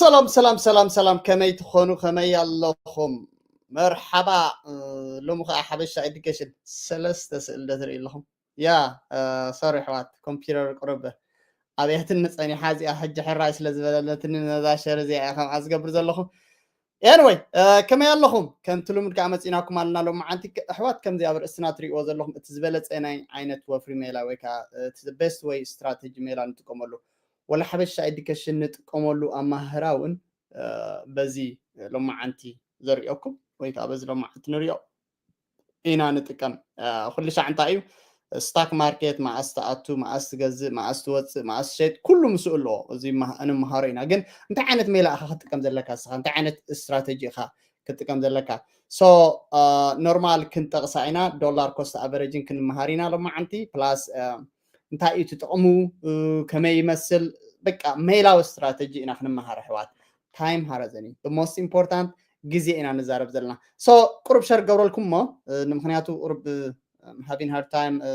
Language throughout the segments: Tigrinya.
ሰላም ሰላም ሰላም ሰላም፣ ከመይ ትኾኑ? ከመይ ኣለኹም? መርሓባ። እ፣ ሎሚ ከዓ ሓበሻ ኤዱኬሽን ሰለስተ ስእሊ ዶ ትርኢ ኣለኹም? ያ፣ እ፣ ሶሪ ኣሕዋት፣ ኮምፒውተር ቁሩብ ኣብያትኒ ጸኒሓ፣ እዚኣ ሕጂ ሕራይ ስለ ዝበለለትኒ ነዛ ሸር እዚኣ እየ ከምኣ ዝገብር ዘለኹ። ኤንወይ፣ እ፣ ከመይ ኣለኹም? ከምቲ ልሙድ ከዓ መፂናኩም ኣለና ሎመዓንቲ። ከ-፣ ኣሕዋት፣ ከምዚ ኣብ ርእስና ትሪእዎ ዘለኹም እቲ ዝበለፀ ናይ ዓይነት ወፍሪ ሜላ ወይ ከዓ፣ እ፣ እቲ ቤስት ወይ ስትራቴጂ ሜላ ንጥቀመሉ። ወላ ሓበሻ ኤዱኬሽን ንጥቀመሉ ኣማህራ እውን፣ እ፣ በዚ ሎመዓንቲ ዘርእየኩም ወይ ከዓ በዚ ሎመዓንቲ ንሪኦ ኢና ንጥቀም። እ፣ ኩሉ ሻዕ እንታይ እዩ? ስታክ ማርኬት መዓስ ትኣቱ፣ መዓስ ትገዝእ፣ መዓስ ትወፅእ፣ መዓስ ትሸጥ፣ ኩሉ ምስኡ ኣለዎ። እዚ መሃ-፣ እንመሃሮ ኢና። ግን እንታይ ዓይነት ሜላ ኢኻ ክትጥቀም ዘለካ ንስኻ? እንታይ ዓይነት ስትራተጂ ኢኻ ክትጥቀም ዘለካ? ሶ፣ እ፣ ኖርማል ክንጠቕሳ ኢና፣ ዶላር ኮስት ኣቨሬጅን ክንመሃር ኢና ሎመዓንቲ። ፕላስ፣ እ፣ እንታይ እዩ እቲ ጥቕሙ፣ እ፣ ከመይ ይመስል፣ በቃ ሜላዊ ስትራተጂ ኢና ክንመሃር ኣሕዋት። ታይም ሃረዘኒ። The most important ግዜ ኢና ንዛረብ ዘለና። ሶ፣ ቁሩብ ሸር ገብረልኩም እሞ፣ እ፣ ንምኽንያቱ ቁሩብ፣ እ፣ I'm having hard time፣ እ፣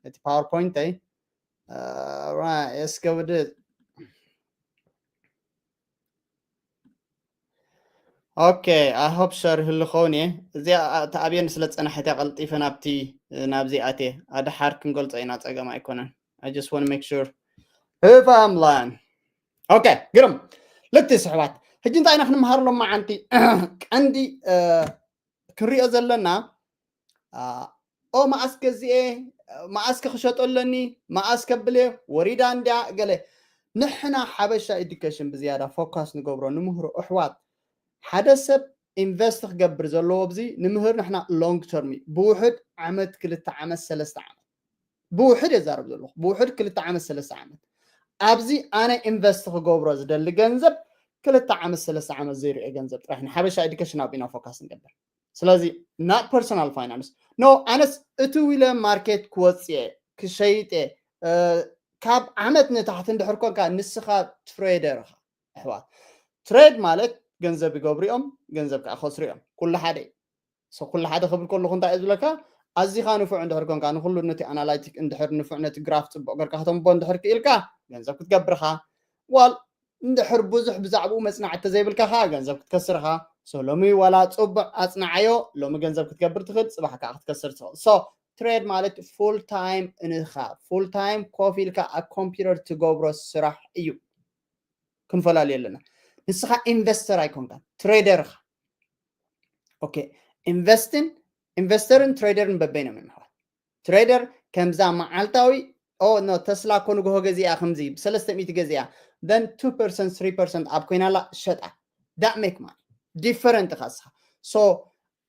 እቲ ፓወርፖይንተይ፣ እ፣ ራ-፣ እስከ ውድእ። ኦኬ፣ I hope ሸር ይህሉ ኸውን እየ። እዚኣ፣ እ፣ ተኣብየኒ ስለ ዝጸናሐት እያ ቀልጢፈ ናብቲ፣ እ፣ ናብዚ ኣትየ። ኣድሓር ክንገልጾ ኢና፣ ጸገም ኣይኮነን። I just want to make sure if I'm lying. ኦኬ፣ ግርም። ልክቲ ስሕባት። ሕጂ እንታይ ኢና ክንመሃር ሎመዓንቲ? ቀንዲ፣ እ፣ ክንሪኦ ዘለና፣ አ፣ ኦ፣ መኣስ ገዚኤ፣ መኣስ ከ ክሸጦ ኣለኒ፣ መኣስ ከብልየ፣ ወሪዳ እንድያ፣ ገለ። ንሕና ሓበሻ ኤዱኬሽን ብዝያዳ ፎካስ ንገብሮ፣ ንምህሮ ኣሕዋት። ሓደ ሰብ ኢንቨስት ክገብር ዘለዎ ኣብዚ ንምህር ንሕና ሎንግ ተርም እዩ። ብውሕድ ዓመት፣ ክልተ ዓመት፣ ሰለስተ ዓመት። ብውሕድ የዛረብ ዘለኹ። ብውሕድ ክልተ ዓመት፣ ሰለስተ ዓመት። ኣብዚ ኣነ ኢንቨስት ክገብሮ ዝደሊ ገንዘብ ክልተ ዓመት፣ ሰለስተ ዓመት ዘይርኦ ገንዘብ ጥራሕ ንሓበሻ ኤዱኬሽን ኣብ ኢና ፎካስ ንገብር። ስለዚ not personal finance። ኖ፣ ኣነስ እትው ኢለ ማርኬት ክወፅእ እየ፣ ክሸይጥ እየ። እ፣ ካብ ዓመት ንታሕቲ እንድሕር ኮንካ ንስኻ ትሬደር ኢኻ። ኣሕዋት፣ ትሬድ ማለት ገንዘብ ይገብሩ እዮም፣ ገንዘብ ከዓ ከስሩ እዮም። ኩሉ ሓደ እዩ። ሶ ኩሉ ሓደ ክብል ከለኹ እንታይ እየ ዝብለካ? ኣዚኻ ንፉዕ እንድሕር ኮንካ፣ ንኩሉ ነቲ ኣናላይቲክ እንድሕር ንፉዕ፣ ነቲ ግራፍ ፅቡቅ ገርካ ከተንብቦ እንድሕር ክኢልካ፣ ገንዘብ ክትገብር ኢኻ። ዋል እንድሕር ብዙሕ ብዛዕባኡ መፅናዕቲ ተዘይብልካ ከዓ ገንዘብ ክትከስር ኢኻ። ሶ ሎሚ ዋላ ፅቡቅ ኣፅናዓዮ፣ ሎሚ ገንዘብ ክትገብር ትኽእል፣ ፅባሕ ከዓ ክትከስር ትኽእል። ሶ ትሬድ ማለት ፉል ታይም እንኻ፣ ፉል ታይም ኮፍ ኢልካ ኣብ ኮምፒውተር ትገብሮ ስራሕ እዩ። ክንፈላለዩ ኣለና። ንስኻ ኢንቨስተር ኣይኮንካን፣ ትሬደር ኢኻ። ኦኬ፣ ኢንቨስትን፣ ኢንቨስተርን ትሬደርን በበይኖም እዮም ኣሕዋት። ትሬደር ከምዛ መዓልታዊ፣ ኦ፣ ኖ፣ ተስላ እኮ ንግሆ ገዚኣ፣ ከምዚ ብሰለስተ ሚእቲ ገዚኣ፣ then two percent three percent ኣብ ኮይናላ ሸጣ። That make money። ዲፈረንት ኢኻ ንስኻ። ሶ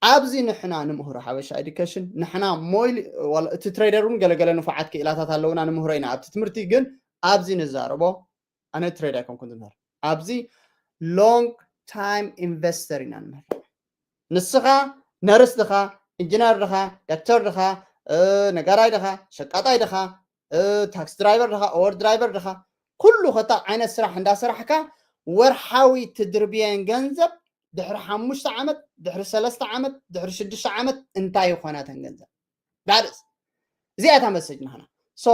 ኣብዚ ንሕና ንምህሮ ሓበሻ ኤዱኬሽን፣ ንሕና ሞይል፣ ዋላ እቲ ትሬደር እውን ገለገለ ንፉዓት ክኢላታት ኣለውና፣ ንምህሮ ኢና ኣብቲ ትምህርቲ። ግን ኣብዚ ንዛረቦ፣ ኣነ ትሬድ ኣይኮንኩን ዝምህር። ኣብዚ ሎንግ ታይም ኢንቨስተር ኢና ንምህር። ንስኻ ነርስ ድኻ፣ ኢንጂነር ድኻ፣ ዶክተር ድኻ፣ እ፣ ነጋዳይ ድኻ፣ ሸቃጣይ ድኻ፣ እ፣ ታክሲ ድራይቨር ድኻ፣ ኦቨር ድራይቨር ድኻ፣ ኩሉ ከታ ዓይነት ስራሕ እንዳሰራሕካ ወርሓዊ ትድርብየን ገንዘብ ድሕሪ ሓሙሽተ ዓመት፣ ድሕሪ ሰለስተ ዓመት፣ ድሕሪ ሽዱሽተ ዓመት እንታይ ይኾናተን ገንዘብ? ዳርስ እዚኣ እታ መሰጅ ናህና። ሶ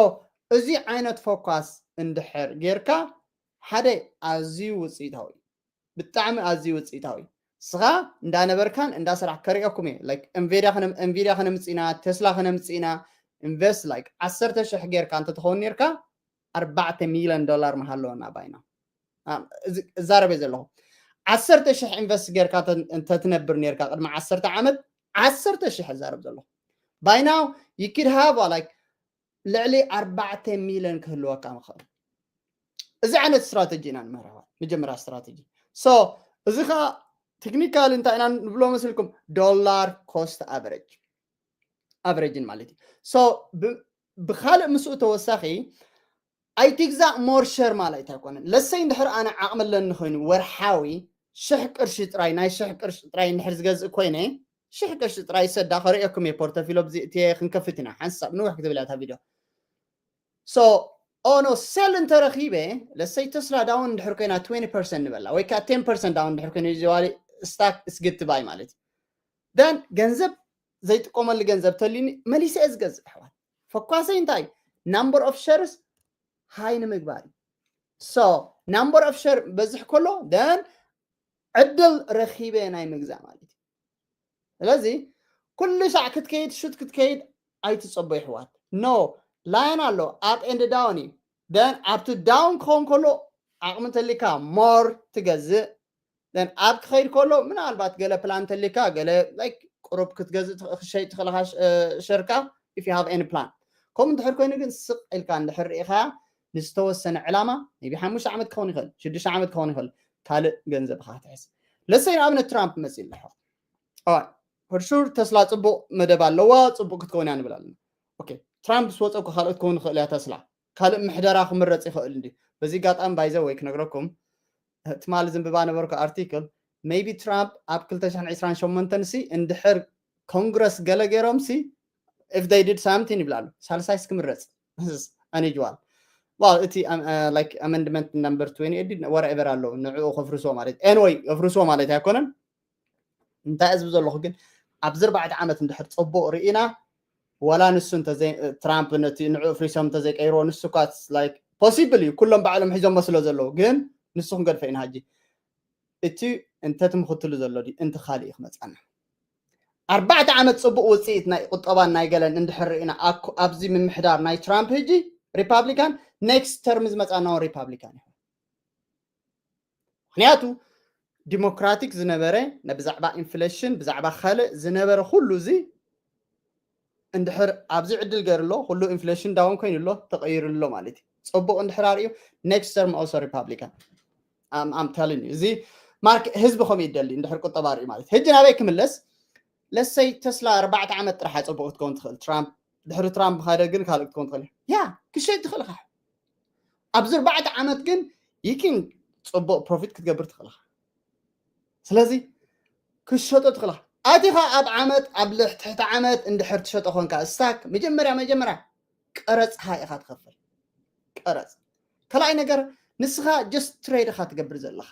እዚ ዓይነት ፎካስ እንድሕር ጌርካ፣ ሓደ ኣዝዩ ውፅኢታዊ እዩ። ብጣዕሚ ኣዝዩ ውፅኢታዊ። ስኻ እንዳነበርካን እንዳሰራሕ ከርእየኩም እየ። ላይክ፣ ኤንቪዲያ ከነ-፣ ኤንቪዲያ ከነምፅእና፣ ቴስላ ከነምፅእና፣ ኢንቨስት ላይክ ዓሰርተ ሽሕ ጌርካ እንተትኸውን ኔርካ፣ ኣርባዕተ ሚልዮን ዶላር ምሃለወና ባይና። አ፣ እዚ-፣ እዛረብ እየ ዘለኹ። ዓሰርተ ሽሕ ኢንቨስት ጌርካ እንተ-፣ እንተትነብር ኔርካ ቅድሚ ዓሰርተ ዓመት፣ ዓሰርተ ሽሕ እዛረብ ዘለኹ። By now, you could have, like, ልዕሊ ኣርባዕተ ሚልዮን ክህልወካ ምኽእል። እዚ ዓይነት ስትራተጂ ኢና ንምህር ኣሕዋት። መጀመርያ ስትራተጂ። ሶ፣ እዚ ኸዓ ቴክኒካል እንታይ ኢና ንብሎ መስልኩም? ዶላር ኮስት ኣቨሬጅ። ኣቨሬጅን ማለት እዩ። ሶ፣ ብ-፣ ብኻልእ ምስኡ ተወሳኺ ኣይትግዛእ ሞር ሸር ማለት ኣይኮነን። ለሰይ እንድሕር ኣነ ዓቕሚ ኣለኒ ኮይኑ ወርሓዊ ሽሕ ቅርሺ ጥራይ፣ ናይ ሽሕ ቅርሺ ጥራይ እንድሕር ዝገዝእ ኮይነ፣ ሽሕ ቅርሺ ጥራይ ሰዳ ከርእየኩም እየ። ፖርተፊሎ ብዚ እትየ ክንከፍት ኢና። ሓንሳብ ንውሕ ክትብል እያ እታ ቪድዮ። ሶ፣ ኦኖ ሴል እንተረኺበ፣ ለሰይ ተስላ ዳውን እንድሕር ኮይና ትዌንቲ ፐርሰንት ንበላ፣ ወይ ከዓ ቴን ፐርሰንት ዳውን እንድሕር ኮይነ፣ ዩዝዋሊ ስታክ ስግቲ ባይ ማለት እዩ። ደን ገንዘብ ዘይጥቀመሉ ገንዘብ ተልዩኒ መሊሰ እየ ዝገዝእ ኣሕዋት። ፈኳሰይ እንታይ እዩ? ናምበር ኦፍ ሸርስ ሃይ ንምግባር እዩ። So number of share በዝሕ ከሎ then ዕድል ረኺበ ናይ ምግዛእ ማለት እዩ። ስለዚ ኩሉ ሻዕ ክትከይድ ሹት ክትከይድ ኣይትጸቦ ይሕዋት። No, line ኣሎ፣ up and down እዩ። Then ኣብቲ down ክኸውን ከሎ ዓቕሚ እንተሊካ more ትገዝእ። Then up ክኸይድ ከሎ ምናልባት ገለ ፕላን እንተሊካ ገለ like ቁሩብ ክትገዝእ ትኽ- ክትሸይጥ ትኽእልኻ ሸርካ if you have any plan። ከምኡ እንድሕር ኮይኑ ግን ስቕ ኢልካ እንድሕር ርኢኻ ንዝተወሰነ ዕላማ maybe ሓሙሽተ ዓመት ክኸውን ይኽእል፣ ሽዱሽተ ዓመት ክኸውን ይኽእል፣ ካልእ ገንዘብኻ ክትሕዝ። ለሰይ ንኣብነት ትራምፕ መፅእ ኣለሖ for sure ተስላ ፅቡቅ መደብ ኣለዋ፣ ፅቡቅ ክትከውን እያ ንብል ኣለና። Okay ትራምፕ ዝወፀ እኮ ካልኦት ክኸውን ይኽእል እያ ተስላ፣ ካልእ ምሕደራ ክምረፅ ይኽእል እንዲ። በዚ ኣጋጣሚ by the way ክነግረኩም ትማሊ ዝንብባ ነበርኩ ኣርቲክል maybe ትራምፕ ኣብ ክልተ ሽሕን ዕስራን ሸሞንተን ሲ እንድሕር ኮንግረስ ገለ ገይሮም ሲ if they did something ይብላ ኣሎ። ሳልሳይስ ክምረፅ unusual well እቲ like amendment number twenty whatever ኣሎ ንዕኡ ከፍርሶ ማለት anyway ከፍርሶ ማለት ኣይኮነን። እንታይ እዚ ዘለኹ ግን ኣብዚ ኣርባዕተ ዓመት እንድሕር ፅቡቅ ርኢና ወላ ንሱ ትራምፕ ነቲ ንዕኡ ፍሪሶም እንተዘይቀይርዎ ንሱ ኳ like possible እዩ ኩሎም ባዕሎም ሒዞሞ ስለ ዘለዉ ግን ንሱ ክንገድፈ ኢና ሕጂ እቲ እንተትምክትሉ ዘሎ ድዩ እንተ ካልእ እዩ ክመፃና ኣርባዕተ ዓመት ፅቡቅ ውፅኢት ናይ ቁጠባን ናይ ገለን እንድሕር ርኢና ኣብዚ ምምሕዳር ናይ ትራምፕ ሕጂ ሪፓብሊካን next term ዝመፃና እውን ሪፓብሊካን እዩ ምክንያቱ ዲሞክራቲክ ዝነበረ ብዛዕባ ኢንፍሌሽን ብዛዕባ ካልእ ዝነበረ ኩሉ እዚ እንድሕር ኣብዚ ዕድል ገይሩ ኣሎ ኩሉ ኢንፍሌሽን down ኮይኑ ኣሎ ተቀይሩ ኣሎ ማለት እዩ ፅቡቅ እንድሕር ኣርእዩ next term also ሪፓብሊካን I'm telling you እዚ ማርክ ህዝቢ ከምኡ ይደሊ እንድሕር ቁጠባ ኣርእዩ ማለት ሕጂ ናበይ ክምለስ ለሰይ ተስላ ኣርባዕተ ዓመት ጥራሕ ኣፀብቁ ክትከውን ትኽእል ትራምፕ ድሕሪ ትራምፕ ሓደ ግን ካልእ ክትከውን ትኽእል ያ ክሸጥ ትኽእል ካ ኣብዚ ኣርባዕተ ዓመት ግን you can ፅቡቅ ፕሮፊት ክትገብር ትኽእል ካ ስለዚ ክሸጦ ትኽእል ካ ኣቲኻ ኣብ ዓመት ኣብ ትሕቲ ዓመት እንድሕር ትሸጦ ኮንካ ስታክ መጀመርያ መጀመርያ ቀረፅኻ ኢኻ ትኸፍል ቀረፅ ካልኣይ ነገር ንስኻ just trade ኢኻ ትገብር ዘለኻ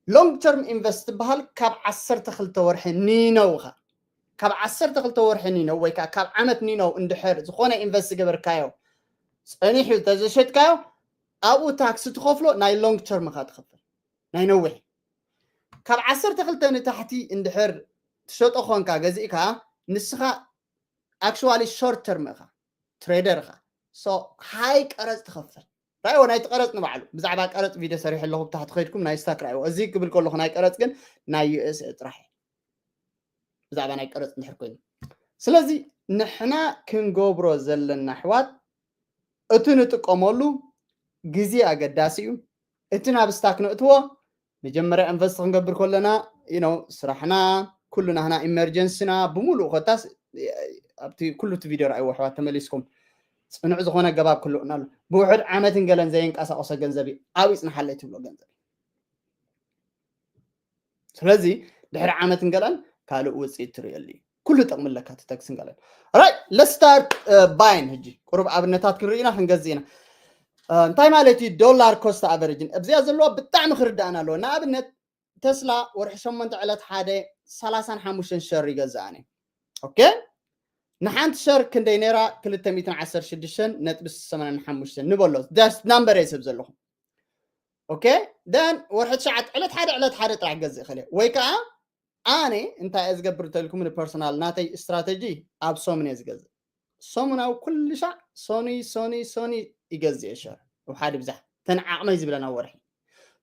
long term invest ትበሃል ካብ ዓሰርተ ክልተ ወርሒ ንነው ኢኻ ካብ ዓሰርተ ክልተ ወርሒ ንነው ወይ ከዓ ካብ ዓመት ንነው እንድሕር ዝኾነ invest ዝገበርካዮ ፀኒሑ ተዘሸጥካዮ ኣብኡ ታክሲ ትኸፍሎ ናይ long term ኢኻ ትኸፍል ናይ ነዊሕ ካብ ዓሰርተ ክልተ ንታሕቲ እንድሕር ትሸጦ ኮንካ ገዚእካ ንስኻ actually short term ኢኻ trader ኢኻ so high ቀረፅ ትኸፍል ራእይዎ ናይቲ ቀረፅ ንባዕሉ ብዛዕባ ቀረፅ ቪድዮ ሰሪሕ ኣለኹ ብታሕቲ ከይድኩም ናይ ስታክ ራእይዎ እዚ ክብል ከለኹ ናይ ቀረፅ ግን ናይ USA ጥራሕ እዩ ብዛዕባ ናይ ቀረፅ እንድሕር ኮይኑ ስለዚ ንሕና ክንገብሮ ዘለና ኣሕዋት እቲ ንጥቀመሉ ግዜ ኣገዳሲ እዩ እቲ ናብ ስታክ ነእትዎ መጀመርያ ኢንቨስት ክንገብር ከለና ስራሕና ኩሉ ናህና ኢመርጀንሲና ብምሉእ ኮታስ ኣብቲ ኩሉ እቲ ቪድዮ ረኣይዎ ኣሕዋት ተመሊስኩም ፅኑዕ ዝኾነ ኣገባብ ክህልወና ኣሎ ብውሕድ ዓመትን ገለን ዘየንቀሳቀሶ ገንዘብ እዩ ኣብይ ፅንሓለይ ትብሎ ገንዘብ ስለዚ ድሕሪ ዓመትን ገለን ካልእ ውፅኢት ትርእየሉ እዩ ኩሉ ጥቕሚ ኣለካ እቲ ተክስን ገለን right let's start buying ሕጂ ቁሩብ ኣብነታት ክንርኢ ኢና ክንገዝእ ኢና እንታይ ማለት እዩ dollar cost average ኣብዚኣ ዘለዋ ብጣዕሚ ክርዳእና ኣለዎ ንኣብነት ተስላ ወርሒ ሸሞንተ ዕለት ሓደ ሰላሳን ሓሙሽተን ሸር ይገዝእ ኣነ okay ንሓንቲ ሸር ክንደይ ነራ ክልተ ሚእትን ዓሰርተ ሽዱሽተን ነጥቢ ሰማንያን ሓሙሽተን ንበሎ just number እየ ሰብ ዘለኹ okay then ወርሒ ትሽዓተ ዕለት ሓደ ዕለት ሓደ ጥራሕ ገዝእ ከለ ወይ ከዓ ኣነ እንታይ እየ ዝገብር እንተልኩም ንፐርሶናል ናተይ ስትራተጂ ኣብ ሰሙን እየ ዝገዝእ ሰሙናዊ ኩሉ ሻዕ ሶኒ ሶኒ ሶኒ ይገዝእ እየ ሸር ኣብ ሓደ ብዛሕ ተን ዓቕመይ ዝብለና ወርሒ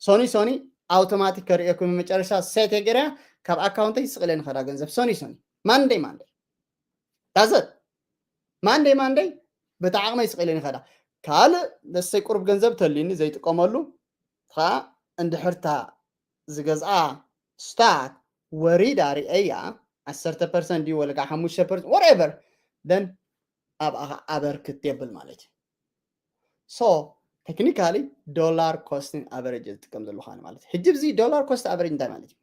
ሶኒ ሶኒ ኣውቶማቲክ ከርእየኩም መጨረሻ ሴት የገርያ ካብ ኣካውንተይ ስቕለ ንኸዳ ገንዘብ ሶኒ ሶኒ ማንደይ ማንደይ that's it ማንደይ ማንደይ በቲ ዓቕመይ ስቕ ኢለ ይኸዳ ካልእ ደሰይ ቁሩብ ገንዘብ ተልዩኒ ዘይጥቀመሉ ከዓ እንድሕርታ ዝገዝኣ ስታክ ወሪዳ ርአያ ዓሰርተ ፐርሰንት ድዩ ወለ ከዓ ሓሙሽተ ፐርሰንት whatever then ኣብኣ ኣበርክት የብል ማለት እዩ so technically dollar cost average ዝጥቀም ዘለኹ ኣነ ማለት እዩ ሕጂ እዚ dollar cost average እንታይ ማለት እዩ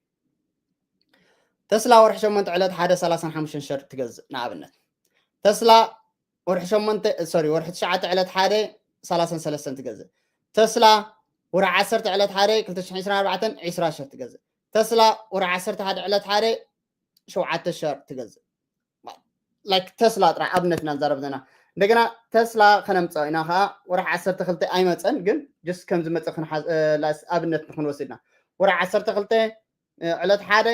ተስላ ወርሒ ሸሞንተ ዕለት ሓደ ሰላሳን ሓሙሽተን ሸር ትገዝእ ንኣብነት ተስላ ወርሒ ሸሞንተ sorry ወርሒ ትሽዓተ ዕለት ሓደ ሰላሳን ሰለስተን ትገዝእ ተስላ ወርሒ ዓሰርተ ዕለት ሓደ ክልተ ሽሕን ዕስራን ኣርባዕተን ዕስራ ሸር ትገዝእ ተስላ ወርሒ ዓሰርተ ሓደ ዕለት ሓደ ሸውዓተ ሸር ትገዝእ like ተስላ ጥራሕ ኣብነት ኢና ንዛረብ ዘለና እንደገና ተስላ ከነምፅኦ ኢና ከዓ ወርሒ ዓሰርተ ክልተ ኣይመፀን፣ ግን just ከም ዝመፀ ክንሓዝ ኣብነት ንክንወስድና ወርሒ ዓሰርተ ክልተ ዕለት ሓደ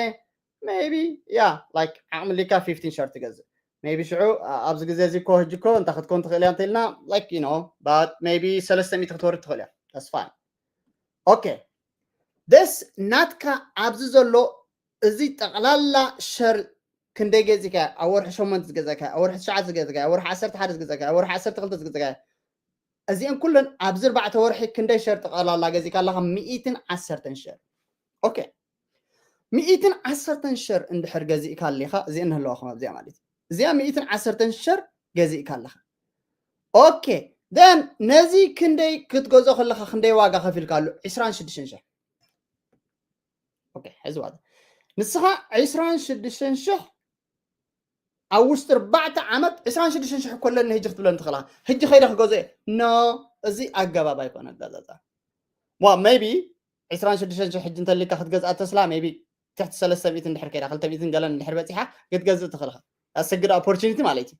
maybe yeah like ዓቕሚ ሊካ fifteen share ትገዝእ maybe ሽዑ ኣብዚ ግዜ እዚ እኮ ህጂ እኮ እንታይ ክትኮን ትኽእል እያ እንተኢልና like you know but maybe ሰለስተ ሚእቲ ክትወርድ ትኽእል እያ። That's fine። Okay this ናትካ ኣብዚ ዘሎ እዚ ጠቕላላ share ክንደይ ገዚካ ኣብ ወርሒ ሸሞንተ ዝገዛካ ኣብ ወርሒ ትሽዓተ ዝገዛካ ኣብ ወርሒ ዓሰርተ ሓደ ዝገዛካ ኣብ ወርሒ ዓሰርተ ክልተ ዝገዛካ እዚአን ኩለን ኣብዚ ኣርባዕተ ወርሒ ክንደይ share ጠቕላላ ገዚካ ኣለኻ? ሚእትን ዓሰርተን share። Okay ሚእትን ዓሰርተን share እንድሕር ገዚእካ ኣለኻ እዚአን ንህለዋኹም ኣብዚኣ ማለት እዩ። እዚኣ ሚእትን ዓሰርተን share ገዚእካ ኣለኻ። Okay then ነዚ ክንደይ ክትገዝኦ ከለኻ ክንደይ ዋጋ ከፊልካ ኣሎ? ዕስራን ሽዱሽተን ሽሕ። Okay ሕዚ ዋጋ ንስኻ ዕስራን ሽዱሽተን ሽሕ ኣብ ውሽጢ ኣርባዕተ ዓመት ዕስራን ሽዱሽተን ሽሕ እኮ ኣለኒ ህጂ ክትብለኒ ትኽእላ። ህጂ ከይደ ክገዝኦ እየ። No እዚ ኣገባብ ኣይኮነ ኣገዛዛ። Well maybe ዕስራን ሽዱሽተን ሽሕ ህጂ እንተሊካ ክትገዝኣ ተስላ maybe ትሕቲ ሰለስተ ሚእቲ እንድሕር ከይዳ ክልተ ሚእቲ ገለን እንድሕር በፂሓ ክትገዝእ ትኽእልኻ። That's a good opportunity ማለት እዩ።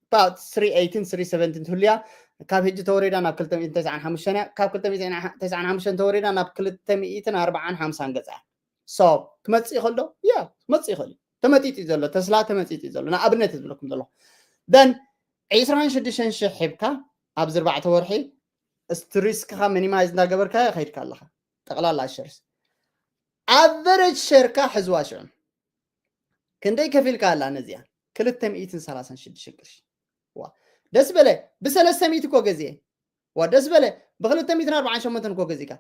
About three eighteen three seventeen ትህልያ ካብ ህጂ ተወሪዳ ናብ ክልተ ሚእትን ተስዓን ሓሙሽተን እያ። ካብ ክልተ ሚእትን ተስዓን ሓሙሽተን ተወሪዳ ናብ ክልተ ሚእትን ኣርባዓን ሓምሳን ገፃ እያ። So ክመፅእ ይኽእል ዶ? Yeah ክመፅእ ይኽእል እዩ። ተመጢጡ እዩ ዘሎ ተስላ ተመጢጡ እዩ ዘሎ ንኣብነት ዝብለኩም ዘለኹ then ዕስራን ሽዱሽተን ሽሕ ሒብካ ኣብዚ ኣርባዕተ ወርሒ እቲ risk ኻ minimize እንዳገበርካ ከይድካ ኣለኻ። ጠቕላላ shares average share ካ ሕዝዋ ሽዑ ክንደይ ከፊልካ ኣላ ነዚኣ? ክልተ ሚእትን ሰላሳን ሽዱሽተ ቅርሺ። ዋ ደስ በለ ብሰለስተ ሚእቲ እኮ ገዚኤ። ዋ ደስ በለ ብክልተ ሚእትን ኣርባዓን ሸሞንተን እኮ ገዚእካ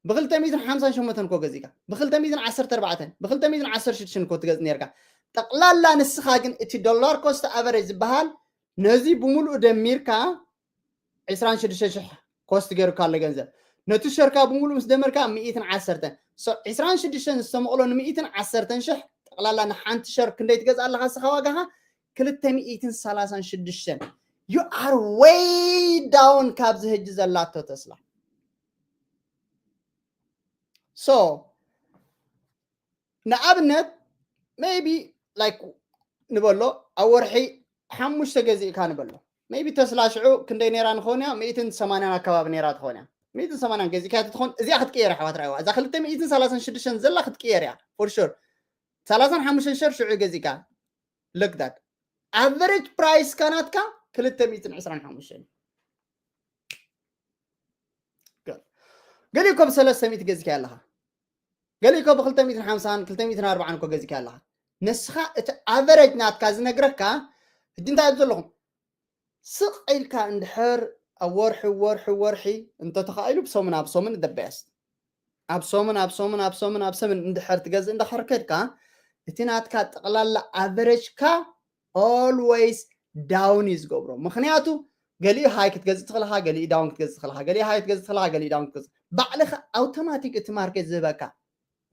ብክልተ ሚእትን ሓምሳን ሸሞንተን እኮ ገዚእካ ብክልተ ሚእትን ዓሰርተ ኣርባዕተን ብክልተ ሚእትን ዓሰርተ ሽዱሽተን እኮ ትገዝ ነርካ። ጠቕላላ ንስኻ ግን እቲ dollar cost average ዝበሃል ነዚ ብምሉእ ደሚርካ ዕስራን ሽዱሽተ ሽሕ cost ገይሩካ ኣሎ ገንዘብ ነቲ share ካ ብምሉእ ምስ ደመርካ ሚእትን ዓሰርተን ዕስራን ሽዱሽተን ዝተመቕሎ ንሚእትን ዓሰርተን ሽሕ ጠቕላላ ንሓንቲ share ክንደይ ትገዝእ ኣለካ ንስኻ ዋጋኻ ክልተ ሚእትን ሰላሳን ሽዱሽተን you are way down ካብዚ ህጂ ዘላቶ ተስላ። So ንኣብነት maybe like ንበሎ ኣብ ወርሒ ሓሙሽተ ገዚእካ ንበሎ maybe ተስላ ሽዑ ክንደይ ነይራ ንኸውን እያ ሚእትን ሰማንያን ኣከባቢ ነይራ ትኸውን እያ። ሚእትን ሰማንያን ገዚእካ ትትኾን እዚኣ ክትቅየር እያ ኣሕዋት ራእይዋ እዛ ክልተ ሚእትን ሰላሳን ሽዱሽተን ዘላ ክትቅየር እያ for sure። ሰላሳን ሓሙሽተን share ሽዑ ገዚእካ look that average price ካ ናትካ ክልተ ሚእትን ዕስራን ሓሙሽተን ገሊኡ እኮ ብሰለስተ ሚእቲ ገዚእካ ኣለኻ። ገሊኡ እኮ ብክልተ ሚእትን ሓምሳን ክልተ ሚእትን ኣርባዓን እኮ ገዚእካ ኣለኻ። ንስኻ እቲ average ናትካ ዝነግረካ ሕጂ እንታይ ዘለኹም ስቕ ኢልካ እንድሕር ኣብ ወርሒ ወርሒ ወርሒ እንተተኻኢሉ ብሰሙን ኣብ ሰሙን the best ኣብ ሰሙን ኣብ ሰሙን ኣብ ሰሙን ኣብ ሰሙን እንድሕር ትገዝእ እንዳኸርከድካ እቲ ናትካ ጠቕላላ average ካ always down እዩ ዝገብሮ። ምክንያቱ ገሊኡ high ክትገዝእ ትኽእልኻ፣ ገሊኡ down ክትገዝእ ትኽእልኻ፣ ገሊኡ high ክትገዝእ ትኽእልኻ፣ ገሊኡ down ክትገዝእ ባዕልኻ automatic እቲ market ዝህበካ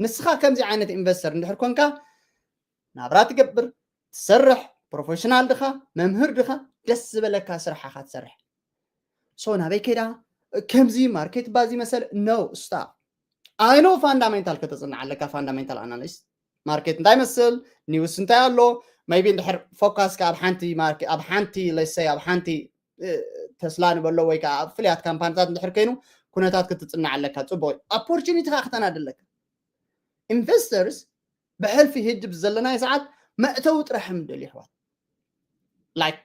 ንስኻ ከምዚ ዓይነት investor እንድሕር ኮንካ ናብራ ትገብር ትሰርሕ professional ድኻ መምህር ድኻ ደስ ዝበለካ ስራሕ ኢኻ ትሰርሕ። So ናበይ ከይዳ ከምዚ market ባዚ መሰል no stop I know fundamental ከተፅንዕ ኣለካ fundamental analysis market እንታይ መስል news እንታይ ኣሎ maybe እንድሕር focus ካ ኣብ ሓንቲ market ኣብ ሓንቲ let's say ኣብ ሓንቲ ተስላ ንበሎ ወይ ከዓ ኣብ ፍልያት ካምፓኒታት እንድሕር ኮይኑ ኩነታት ክትፅናዕ ኣለካ ፅቡቅ opportunity ከዓ ክተናድ ኣለካ። Investors ብሕልፊ ህጂ ብዘለናዮ ሰዓት መእተዊ ጥራሕ እዮም ደልዩ ኣሕዋት like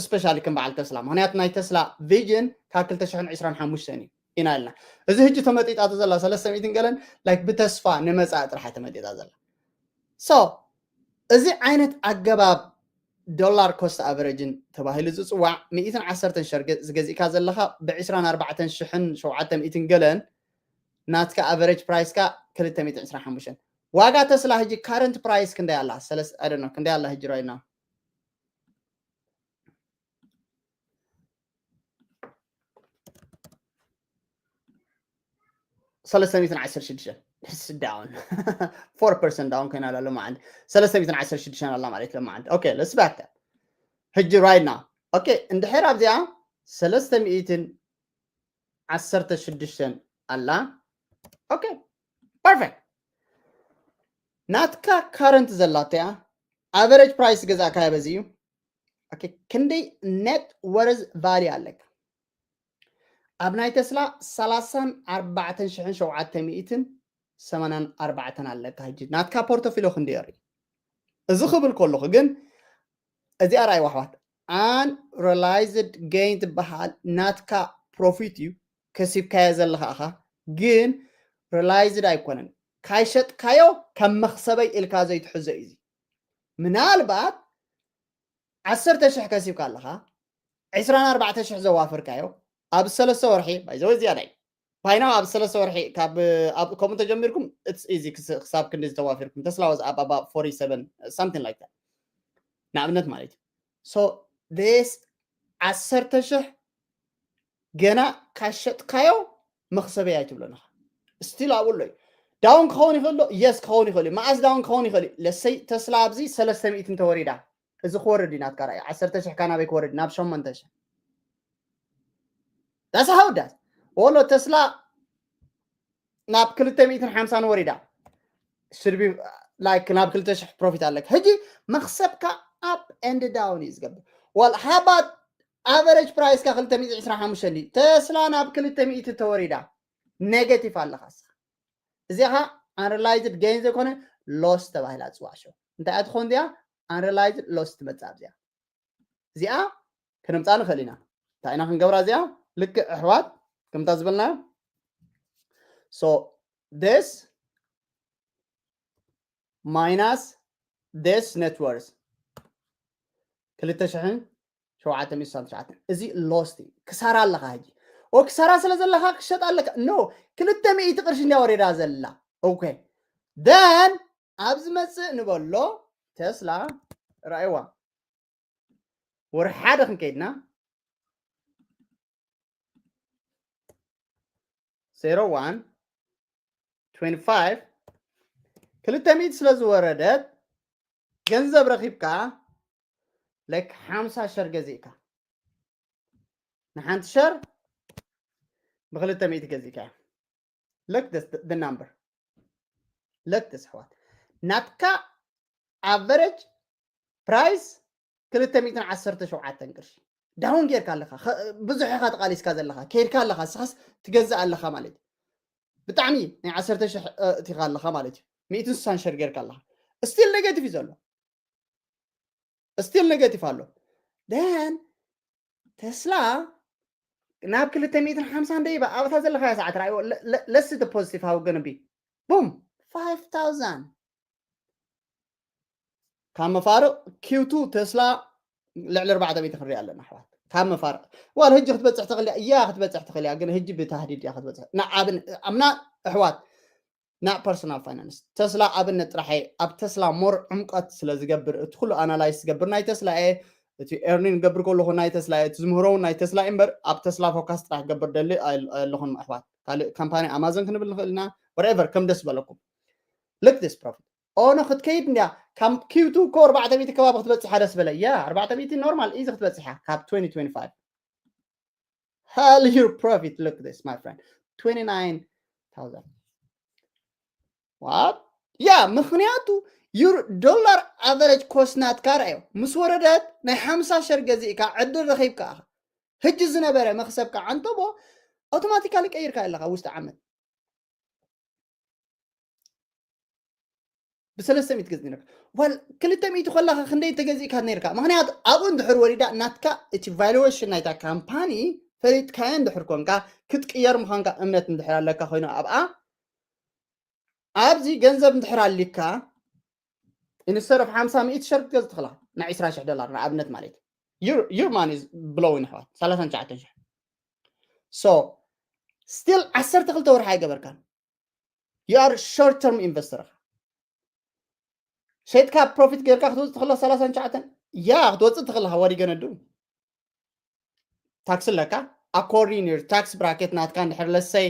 especially ከም በዓል ተስላ ምክንያቱ ናይ ተስላ vision ካብ ክልተ ሽሕን ዕስራን ሓሙሽተን እዩ ኢና ኢልና እዚ ህጂ ተመጢጣቶ ዘላ ሰለስተ ሚእትን ገለን like ብተስፋ ንመፃኢ ጥራሕ ተመጢጣ ዘላ so እዚ ዓይነት ኣገባብ dollar cost average ን ተባሂሉ ዝፅዋዕ ሚእትን ዓሰርተን share ዝገዚእካ ዘለካ ብ ዕስራን ኣርባዕተን ሽሕን ሸውዓተ ሚእትን ገለን ናትካ average price ካ ክልተ ሚእትን ዕስራን ሓሙሽተን ዋጋ ተስላ ህጂ current price ክንደይ ኣላ ሰለስ I don't know ክንደይ ኣላ ህጂ right now ሰለስተ ሚእትን ዓሰርተ ሽዱሽተ down four percent down ኮይና ኣላ ሎማዓንቲ ሰለስተ ሚእትን ዓሰርተ ሽዱሽተ ኣላ ማለት ሎማዓንቲ okay let's back that ህጂ right now okay እንድሕር ኣብዚኣ ሰለስተ ሚእትን ዓሰርተ ሽዱሽተ ኣላ okay perfect ናትካ current ዘላቶ እያ average price ገዛእካያ በዚ እዩ ክንደይ net worth value ኣለካ? ኣብ ናይ ተስላ ሰላሳን ኣርባዕተን ሽሕን ሸውዓተ ሚእትን ሰማንያን ኣርባዕተን ኣለካ። ሕጂ ናትካ ፖርቶፊሎ ክንደይ ርኢ? እዚ ክብል ከለኹ ግን እዚኣ ርኣይዋ ኣሕዋት፣ unrealized gain ትበሃል ናትካ ፕሮፊት እዩ ከሲብካዮ ዘለኻ ኢኻ፣ ግን ሪላይዝድ ኣይኮነን። ካይሸጥካዮ ከም መኽሰበይ ኢልካ ዘይትሕዞ እዩ። እዚ ምናልባት ዓሰርተ ሽሕ ከሲብካ ኣለኻ፣ ዕስራን ኣርባዕተ ሽሕ ዘዋፈርካዮ ኣብ ሰለስተ ወርሒ ባይዘወ ዝያዳ እዩ። ባይናው ኣብ ሰለስተ ወርሒ ካብ ከምኡ ተጀሚርኩም ኢዚ ክሳብ ክንዲ ዝተዋፊርኩም ተስላ was up about forty seven something like that ንኣብነት ማለት እዩ። So this ዓሰርተ ሽሕ ገና ካሸጥካዮ መኽሰበይ ኣይትብሎን ኢኻ። ስቲል ኣብኡ ኣሎ እዩ። ዳውን ክኸውን ይኽእል ዶ? የስ ክኸውን ይኽእል እዩ። መዓስ ዳውን ክኸውን ይኽእል እዩ? ለሰይ ተስላ ኣብዚ ሰለስተ ሚእቲ እንተወሪዳ እዚ ክወርድ እዩ ናትካ ራእይ ዓሰርተ ሽሕ ካናበይ ክወርድ ናብ ሸሞንተ ሽሕ that's how it does። ወሎ ተስላ ናብ ክልተ ሚእትን ሓምሳን ወሪዳ should be like ናብ ክልተ ሽሕ ፕሮፊት ኣለካ። ሕጂ መኽሰብካ up and down እዩ ዝገብር። Well how about average price ካ ክልተ ሚእቲ ዕስራን ሓሙሽተን እዩ። ተስላ ናብ ክልተ ሚእቲ ተወሪዳ ኔጌቲቭ ኣለካ እስኻ። እዚኣ ኻ unrealized gain ዘይኮነ ሎስ ተባሂላ ትፅዋዕ። ሸው እንታይ እያ ትኾን እዚኣ? Unrealized loss ትመፅእ ኣብዚኣ። እዚኣ ክነምፃ ንኽእል ኢና። እንታይ ኢና ክንገብራ እዚኣ? ልክዕ ኣሕዋት ከምታ ዝበልናዮ so this minus this net worth ክልተ ሽሕን ሸውዓተ ሚእትን ስሳን ትሽዓተን እዚ ሎስት እዩ። ክሳራ ኣለኻ ሕጂ። ኦ ክሳራ ስለ ዘለኻ ክሸጥ ኣለካ። ኖ ክልተ ሚእቲ ቅርሺ እንዲያ ወሪዳ ዘላ። ኦኬ then ኣብ ዝመፅእ ንበሎ ተስላ ራእይዋ ወርሒ ሓደ ክንከይድና zero one twenty five ክልተ ሚእቲ ስለ ዝወረደት ገንዘብ ረኺብካ ለክ ሓምሳ ሸር ገዚእካ ንሓንቲ ሸር ብክልተ ሚእቲ ገዚእካ look this the number look this ኣሕዋት ናትካ average price ክልተ ሚእትን ዓሰርተ ሸውዓተን ቅርሺ ዳውን ጌርካ ኣለኻ። ብዙሕ ኢኻ ተቓሊስካ ዘለኻ ከይድካ ኣለኻ እስኻስ ትገዝእ ኣለኻ ማለት እዩ። ብጣዕሚ ናይ ዓሰርተ ሽሕ እቲኻ ኣለኻ ማለት እዩ። ሚእትን ስሳን ሸር ጌርካ ኣለኻ ስቲል ኔጌቲቭ እዩ ዘሎ ስቲል ኔጌቲቭ ኣሎ። Then ተስላ ናብ ክልተ ሚእትን ሓምሳን ደይባ ኣብታ ዘለኻያ ሰዓት ርኣይዎ። Let's see the positive how gonna be boom five thousand ካብ መፋርቕ ኪው ቱ ተስላ ልዕሊ ኣርባዕተ ሚእቲ ክንሪኣ ኣለና ኣሕዋት። ካብ መፋርቕ ዋላ ሕጂ ክትበፅሕ ትኽእል እያ ክትበፅሕ ትኽእል እያ ግን ሕጂ ብታህዲድ እያ ክትበፅሕ። ንኣብን ኣምና ኣሕዋት not personal finance ተስላ ኣብነት ጥራሕ እየ ኣብ ተስላ more ዕምቀት ስለ ዝገብር እቲ ኩሉ ኣናላይዝ ዝገብር ናይ ተስላ እየ። እቲ ኤርኒን ገብር ከለኹ ናይ ተስላ እየ እቲ ዝምህሮ እውን ናይ ተስላ እምበር ኣብ ተስላ ፎካስ ጥራሕ ክገብር ደሊ ኣለኹን ኣሕዋት። ካልእ ካምፓኒ ኣማዞን ክንብል ንኽእል ኢና። Whatever ከም ደስ በለኩም። Look this profit ኦኖ ክትከይድ እንዲያ ካብ ኪው ቱ እኮ ኣርባዕተ ሚእቲ ከባቢ ክትበፅሕ ሓደ ስበለ እያ ኣርባዕተ ሚእቲ ኖርማል ኢዚ ክትበፅሕ እያ ካብ twenty twenty five hell your profit look this my friend twenty nine thousand what yeah ምኽንያቱ your dollar average cost ናትካ ርኣዮ ምስ ወረደት ናይ ሓምሳ ሸር ገዚእካ ዕድል ረኺብካ ኢኻ። ሕጂ ዝነበረ መኽሰብካ ዓንተቦ ኣውቶማቲካሊ ቀይርካ ኣለካ ውሽጢ ዓመት ብሰለስተ ሚእቲ ገዚእ ነርካ ዋል ክልተ ሚእቲ ከለካ ክንደይ ተገዚእካ ነርካ ምክንያቱ ኣብኡ እንድሕር ወሪዳ ናትካ እቲ ቫሉዌሽን ናይታ ካምፓኒ ፈሊጥካዮ እንድሕር ኮንካ ክትቅየር ምኳንካ እምነት እንድሕር ኣለካ ኮይኑ ኣብኣ ኣብዚ ገንዘብ እንድሕር ኣሊካ instead of ሓምሳ ሚእቲ ሸር ክትገዝ ትኽላ ና ዕስራ ሽሕ ዶላር ንኣብነት ማለት እዩ your money is blowing ኣሕዋት ሰላሳን ትሽዓተን ሽሕ so still ዓሰርተ ክልተ ወርሒ ኣይገበርካን you are short term investor ኢኻ ሸይጥካ ፕሮፊት ጌርካ ክትወፅእ ትኽእላ ሰላሳን ትሽዓተን ያ ክትወፅእ ትኽእላ what are you gonna do ታክስ ኣለካ according your tax bracket ናትካ እንድሕር let's say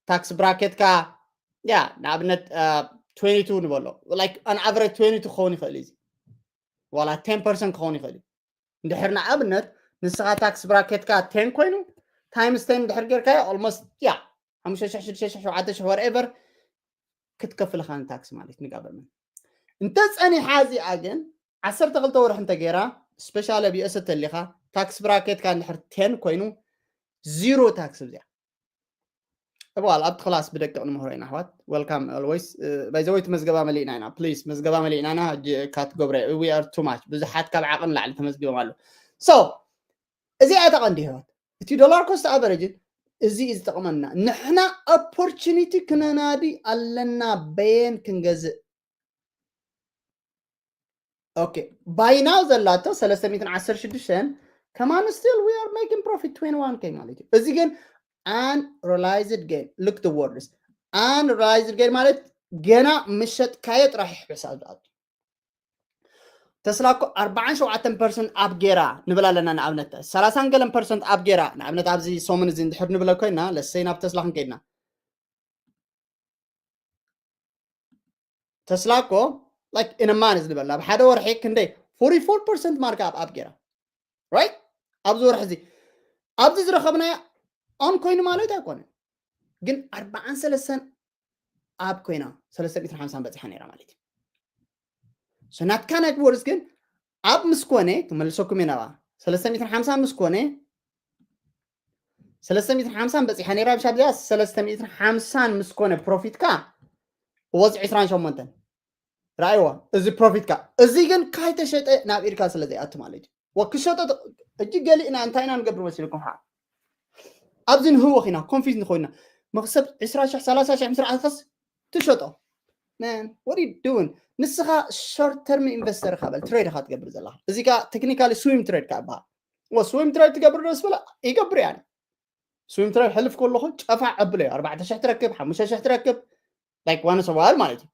ታክስ ብራኬትካ ያ ንኣብነት twenty two ንበሎ like an average twenty two ክኸውን ይኽእል እዩ ዋላ ten percent ክኸውን ይኽእል እዩ እንድሕር ንኣብነት ንስኻ ታክስ ብራኬትካ ten ኮይኑ times ten እንድሕር ጌርካዮ almost ያ ሓሙሽተ ሽሕ ሽዱሽተ ሽሕ ሸውዓተ ሽሕ whatever ክትከፍል ኢኻ ንታክስ ማለት ንጋቨርመንት እንተ ጸኒሓ እዚኣ ግን ዓሰርተ ክልተ ወርሒ እንተ ጌራ special ኣብ US ተሊኻ tax bracket ካ እንድሕር ten ኮይኑ zero tax እዚኣ እዋል ኣብቲ ክላስ ብደቂቕ ንምህሮ ኢና ኣሕዋት። Welcome always። By the way መዝገባ መሊእና ኢና። Please መዝገባ መሊእና ኢና። ሕጂ ካትጎብረ we are too much ብዙሓት ካብ ዓቕን ላዕሊ ተመዝጊቦም ኣለዉ። So እዚኣ እታ ቀንዲ ህይወት እቲ dollar cost average እዚ እዩ ዝጠቕመና። ንሕና opportunity ክነናዲ ኣለና። በየን ክንገዝእ? Okay, by now ዘላቶ ሰለስተ ሚእትን ዓሰርተ ሽዱሽተን ከማን still we are making profit twenty-one K ማለት እዩ። እዚ ግን unrealized gain, look the words, unrealized gain ማለት ገና ምሸጥካዮ ጥራሕ ይሕሳብ ዝኣቱ። ተስላ እኮ ኣርባዓን ሸውዓተን ፐርሰንት ኣብ ጌራ ንብል ኣለና። ንኣብነት ሰላሳን ገለን ፐርሰንት ኣብ ጌራ ንኣብነት ኣብዚ ሰሙን እዚ እንድሕር ንብለ ኮይና ለሰይ ናብ ተስላ ክንከይድና ተስላ እኮ like in a month ንበል ኣብ ሓደ ወርሒ ክንደይ forty-four percent markup ኣብ ጌራ right ኣብዚ ወርሒ እዚ ኣብዚ ዝረኸብናዮ on ኮይኑ ማለት ኣይኮነን ግን ኣርባዓን ሰለስተን ኣብ ኮይና ሰለስተ ሚእትን ሓምሳን በፂሓ ነይራ ማለት እዩ። So ናትካ net worth ግን ኣብ ምስ ኮነ ክመልሰኩም እየ ናብኣ ሰለስተ ሚእትን ሓምሳን ምስ ኮነ ሰለስተ ሚእትን ሓምሳን በፂሓ ነይራ። ምሻ ብዚኣ ሰለስተ ሚእትን ሓምሳን ምስ ኮነ profit ካ was ዕስራን ሸሞንተን ረኣይዋ። እዚ profit ካ እዚ ግን ካይተሸጠ ናብ ኢድካ ስለ ዘይኣቱ ማለት እዩ። ወክሸጦ እጅ ገሊእና እንታይ ኢና ንገብር መሲልኩም? ሓ ኣብዚ ንህወኽ ኢና confuse ንኾይና መክሰብ ዕስራ ሽሕ ሰላሳ ሽሕ ምስ ረኣኸስ ትሸጦ። Man, what are you doing? ንስኻ short term investor ካ በል trade ካ ትገብር ዘለኻ። እዚ ካ technically swing trade ካ ይበሃል። ወ swing trade ትገብር ዶ ስበለ ይገብር እየ ኣነ። Swing trade ሕልፍ ከለኹ ጨፋዕ ኣብለዮ ኣርባዕተ ሽሕ ትረክብ ሓሙሽተ ሽሕ ትረክብ like once a while ማለት እዩ።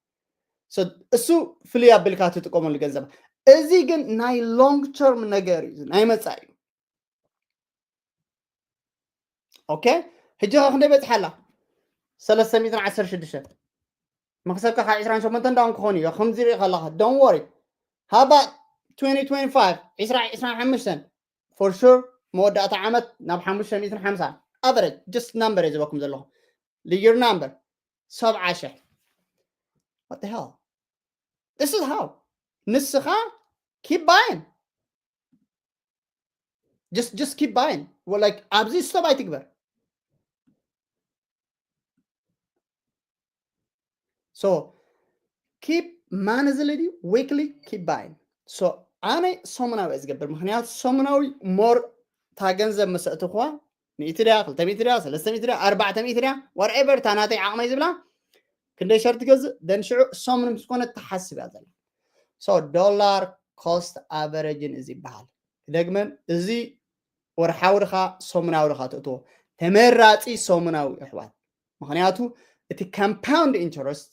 So እሱ ፍልይ ኣቢልካ ትጥቀመሉ ገንዘብ። እዚ ግን ናይ long term ነገር እዩ፣ ናይ መጻኢ እዩ። Okay ሕጂ ኸ ክንደይ በጽሓ ኣላ? ሰለስተ ሚእትን ዓሰርተ ሽዱሽተ መክሰብካ ካብ ዕስራን ሸሞንተን ዳውን ክኾን እዩ። ከምዚ ርኢ ከለኻ don't worry። How about twenty twenty-five ዕስራ ዕስራን ሓሙሽተን for sure መወዳእታ ዓመት ናብ ሓሙሽተ ሚእትን ሓምሳን average just number እየ ዝበኩም ዘለኹ። Your number ሰብዓ ሽሕ። What the hell? This is how ንስኻ keep buying. Just just keep buying. Well, like ኣብዚ stop ኣይትግበር። So keep monthly ድዩ weekly keep buying. So ኣነ ሰሙናዊ እየ ዝገብር፣ ምክንያቱ ሰሙናዊ more እታ ገንዘብ ምስ ኣእትኹዋ ሚእቲ ድያ ክልተ ሚእቲ ድያ ሰለስተ ሚእቲ ድያ ኣርባዕተ ሚእቲ ድያ whatever እታ ናተይ ዓቕመይ ዝብላ ክንደይ ሸር ትገዝእ then ሽዑ ሰሙን ምስ ኮነ ትሓስብ እያ ዘላ። So dollar cost average እዚ ይበሃል። ክደግመን እዚ ወርሓዊ ድኻ ሰሙናዊ ድኻ ትእትዎ ተመራፂ ሰሙናዊ ኣሕዋት። ምክንያቱ እቲ compound interest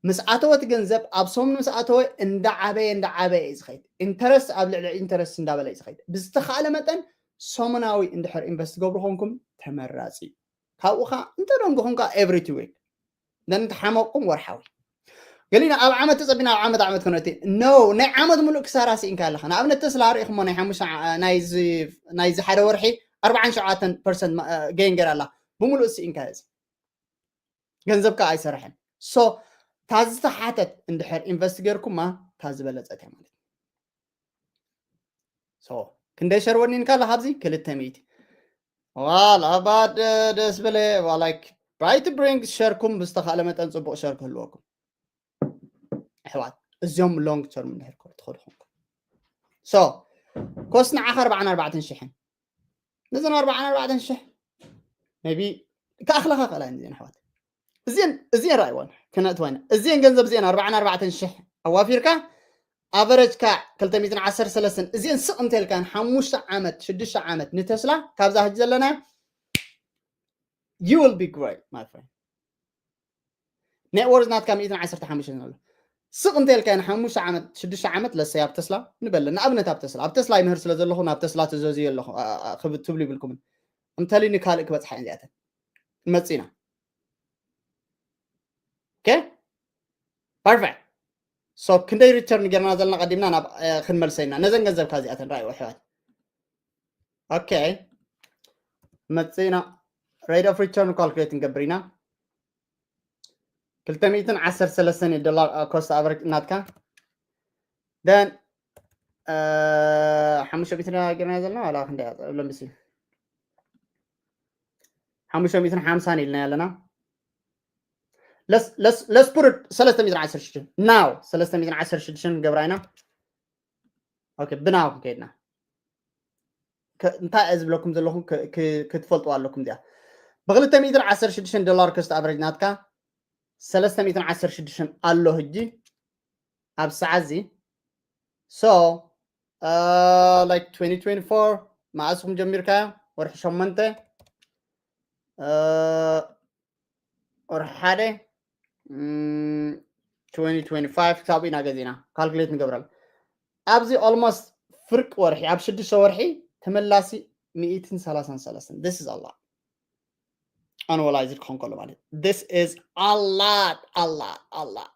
ምስ ኣተወ እቲ ገንዘብ ኣብ ሰሙን ምስ ኣተወ እንዳዓበየ እንዳዓበየ እዩ ዝኸይድ። Interest ኣብ ልዕሊ interest እንዳበለ እዩ ዝኸይድ። ብዝተኻእለ መጠን ሰሙናዊ እንድሕር invest ትገብሩ ኮንኩም ተመራፂ እዩ። ካብኡ ኸዓ እንተደንግኹም ከዓ every two week then እንተሓመቕኩም ወርሓዊ ገሊና ኣብ ዓመት ተፀቢና ኣብ ዓመት ዓመት ክነእቲ no ናይ ዓመት ሙሉእ ክሳራ ስኢንካ ኣለኻ። ንኣብነት ተስላ ርኢኹሞ ናይ ሓሙሽተ ናይዚ ሓደ ወርሒ ኣርባዓን ሸውዓተን percent gain ገይራ ኣላ። ብሙሉእ ስኢንካ እዚ ገንዘብካ ኣይሰርሐን። So ታዝተሓተት እንድሕር invest ገይርኩማ ታዝበለፀት እያ ማለት እዩ። So ክንደይ ሸር ወኒንካ ኣለኻ ኣብዚ ክልተ ሚእቲ ዋላ ባድ ደስ በለ like try to bring ሸርኩም ብዝተኻእለ መጠን ፅቡቕ ሸር ክህልወኩም ኣሕዋት። እዚኦም long term እንድሕር ትኸዱ ኮንኩም so cost ንዓኻ ኣርባዓን ኣርባዕተን ሽሕን ነዘን ኣርባዓን ኣርባዕተን ሽሕ maybe ክኣኽለኻ ክእላ እየን እዚአን ኣሕዋት። እዚአን እዚአን ረኣይወን ክነእትወን እዚአን ገንዘብ እዚአን ኣርባዓን ኣርባዕተን ሽሕ ኣዋፊርካ average ካ ክልተ ሚእትን ዓሰርተ ሰለስተን እዚአን ስቕ እንተልካ ንሓሙሽተ ዓመት ሽዱሽተ ዓመት ንተስላ ካብዛ ሕጂ ዘለና you will be great my friend። Net worth ናትካ ሚእትን ዓሰርተ ሓሙሽተን ኣሎ ስቕ እንተልካ ንሓሙሽተ ዓመት ሽዱሽተ ዓመት ለሰይ ኣብ ተስላ ንበለ ንኣብነት ኣብ ተስላ ኣብ ተስላ ይምህር ስለ ዘለኹ ናብ ተስላ ትዘዝዮ ኣለኹ ትብሉ ይብልኩምን እንተሊ ንካልእ ክበፅሓ እየን እዚኣተን መፂና okay perfect። So ክንደይ return ጌርና ዘለና ቀዲምና ናብ ክንመልሰ ኢና ነዘን ገንዘብካ እዚኣተን ረኣይዎ ኣሕዋት። Okay መፂና rate of return calculate ንገብር ኢና። ክልተ ሚእትን ዓሰርተ ሰለስተን dollar cost average ናትካ then ሓሙሽተ ሚእትን ገርና ዘለና ዋላ ክንደይ እያ? ለምሲ ሓሙሽተ ሚእትን ሓምሳን ኢልና ኣለና። ለስፑርድ ሰለስተ ሚእትን ዓሰርተ ሽዱሽተ ናው ሰለስተ ሚእትን ዓሰርተ ሽዱሽተ ንገብራ ኢና። ኦኬ፣ ብናው ከይድና እንታይ እየ ዝብለኩም ዘለኹም ክትፈልጥዋ ኣለኩም። እዚኣ ብክልተ ሚእትን ዓሰርተ ሽዱሽተ ዶላር ኮስት ኣቨሬጅ ናትካ ሰለስተ ሚእትን ዓሰርተ ሽዱሽተ ኣሎ ህጂ ኣብ ሰዓት እዚ። So like twenty twenty-four መዓስኹም ጀሚርካዮ? ወርሒ ሸሞንተ፣ ወርሒ ሓደ፣ twenty twenty-five ክሳብ ኢና ገዚእና ካልኩሌት ንገብረል። ኣብዚ ኦልሞስት ፍርቂ ወርሒ ኣብ ሽዱሽተ ወርሒ ተመላሲ ሚእትን ሰላሳን ሰለስተን። This is a lot ኣኑዋላይዝ ክኾን ከሎ ማለት this is a lot a lot a lot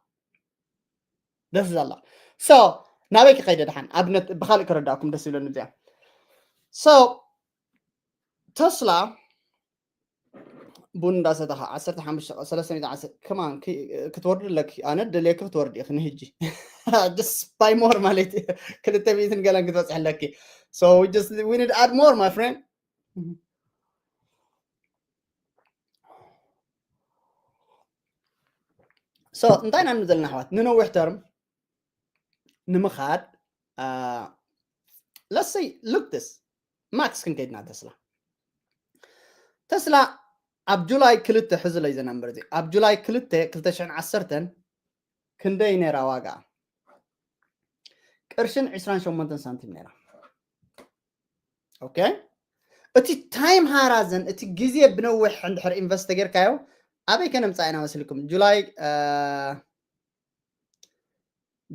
this is a lot። So ናበይ ክኸይደ ደሓን ኣብነት ብካልእ ክረዳእኩም ደስ ይብለኒ እዚኣ። So ተስላ ቡን እንዳሰተኻ ዓሰርተ ሓሙሽተ ሰለስተ ሚእቲ ዓሰርተ ከማን ክትወርዲ ኣለኪ። ኣነ ደልየኪ ክትወርዲ ኢኺ ንህጂ just by more ማለት እዩ። ክልተ ሚእትን ገለን ክትበፅሒ ኣለኪ። So we just we need add more my friend። So እንታይ ኢና ንብል ዘለና ኣሕዋት? ንነዊሕ ተርም ንምኻድ let's say look this ማክስ ክንከይድና ተስላ ተስላ ኣብ ጁላይ ክልተ ሕዝለይ ዘናምበር እዚ ኣብ ጁላይ ክልተ ክልተ ሽሕን ዓሰርተን ክንደይ ነይራ ዋጋ? ቅርሽን ዕስራን ሸሞንተን ሳንቲም ነይራ። ኦኬ፣ እቲ ታይም ሃራዘን እቲ ግዜ ብነዊሕ እንድሕር ኢንቨስት ተጌርካዮ ኣበይ ከነምፃእ ኢና መስልኩም? ጁላይ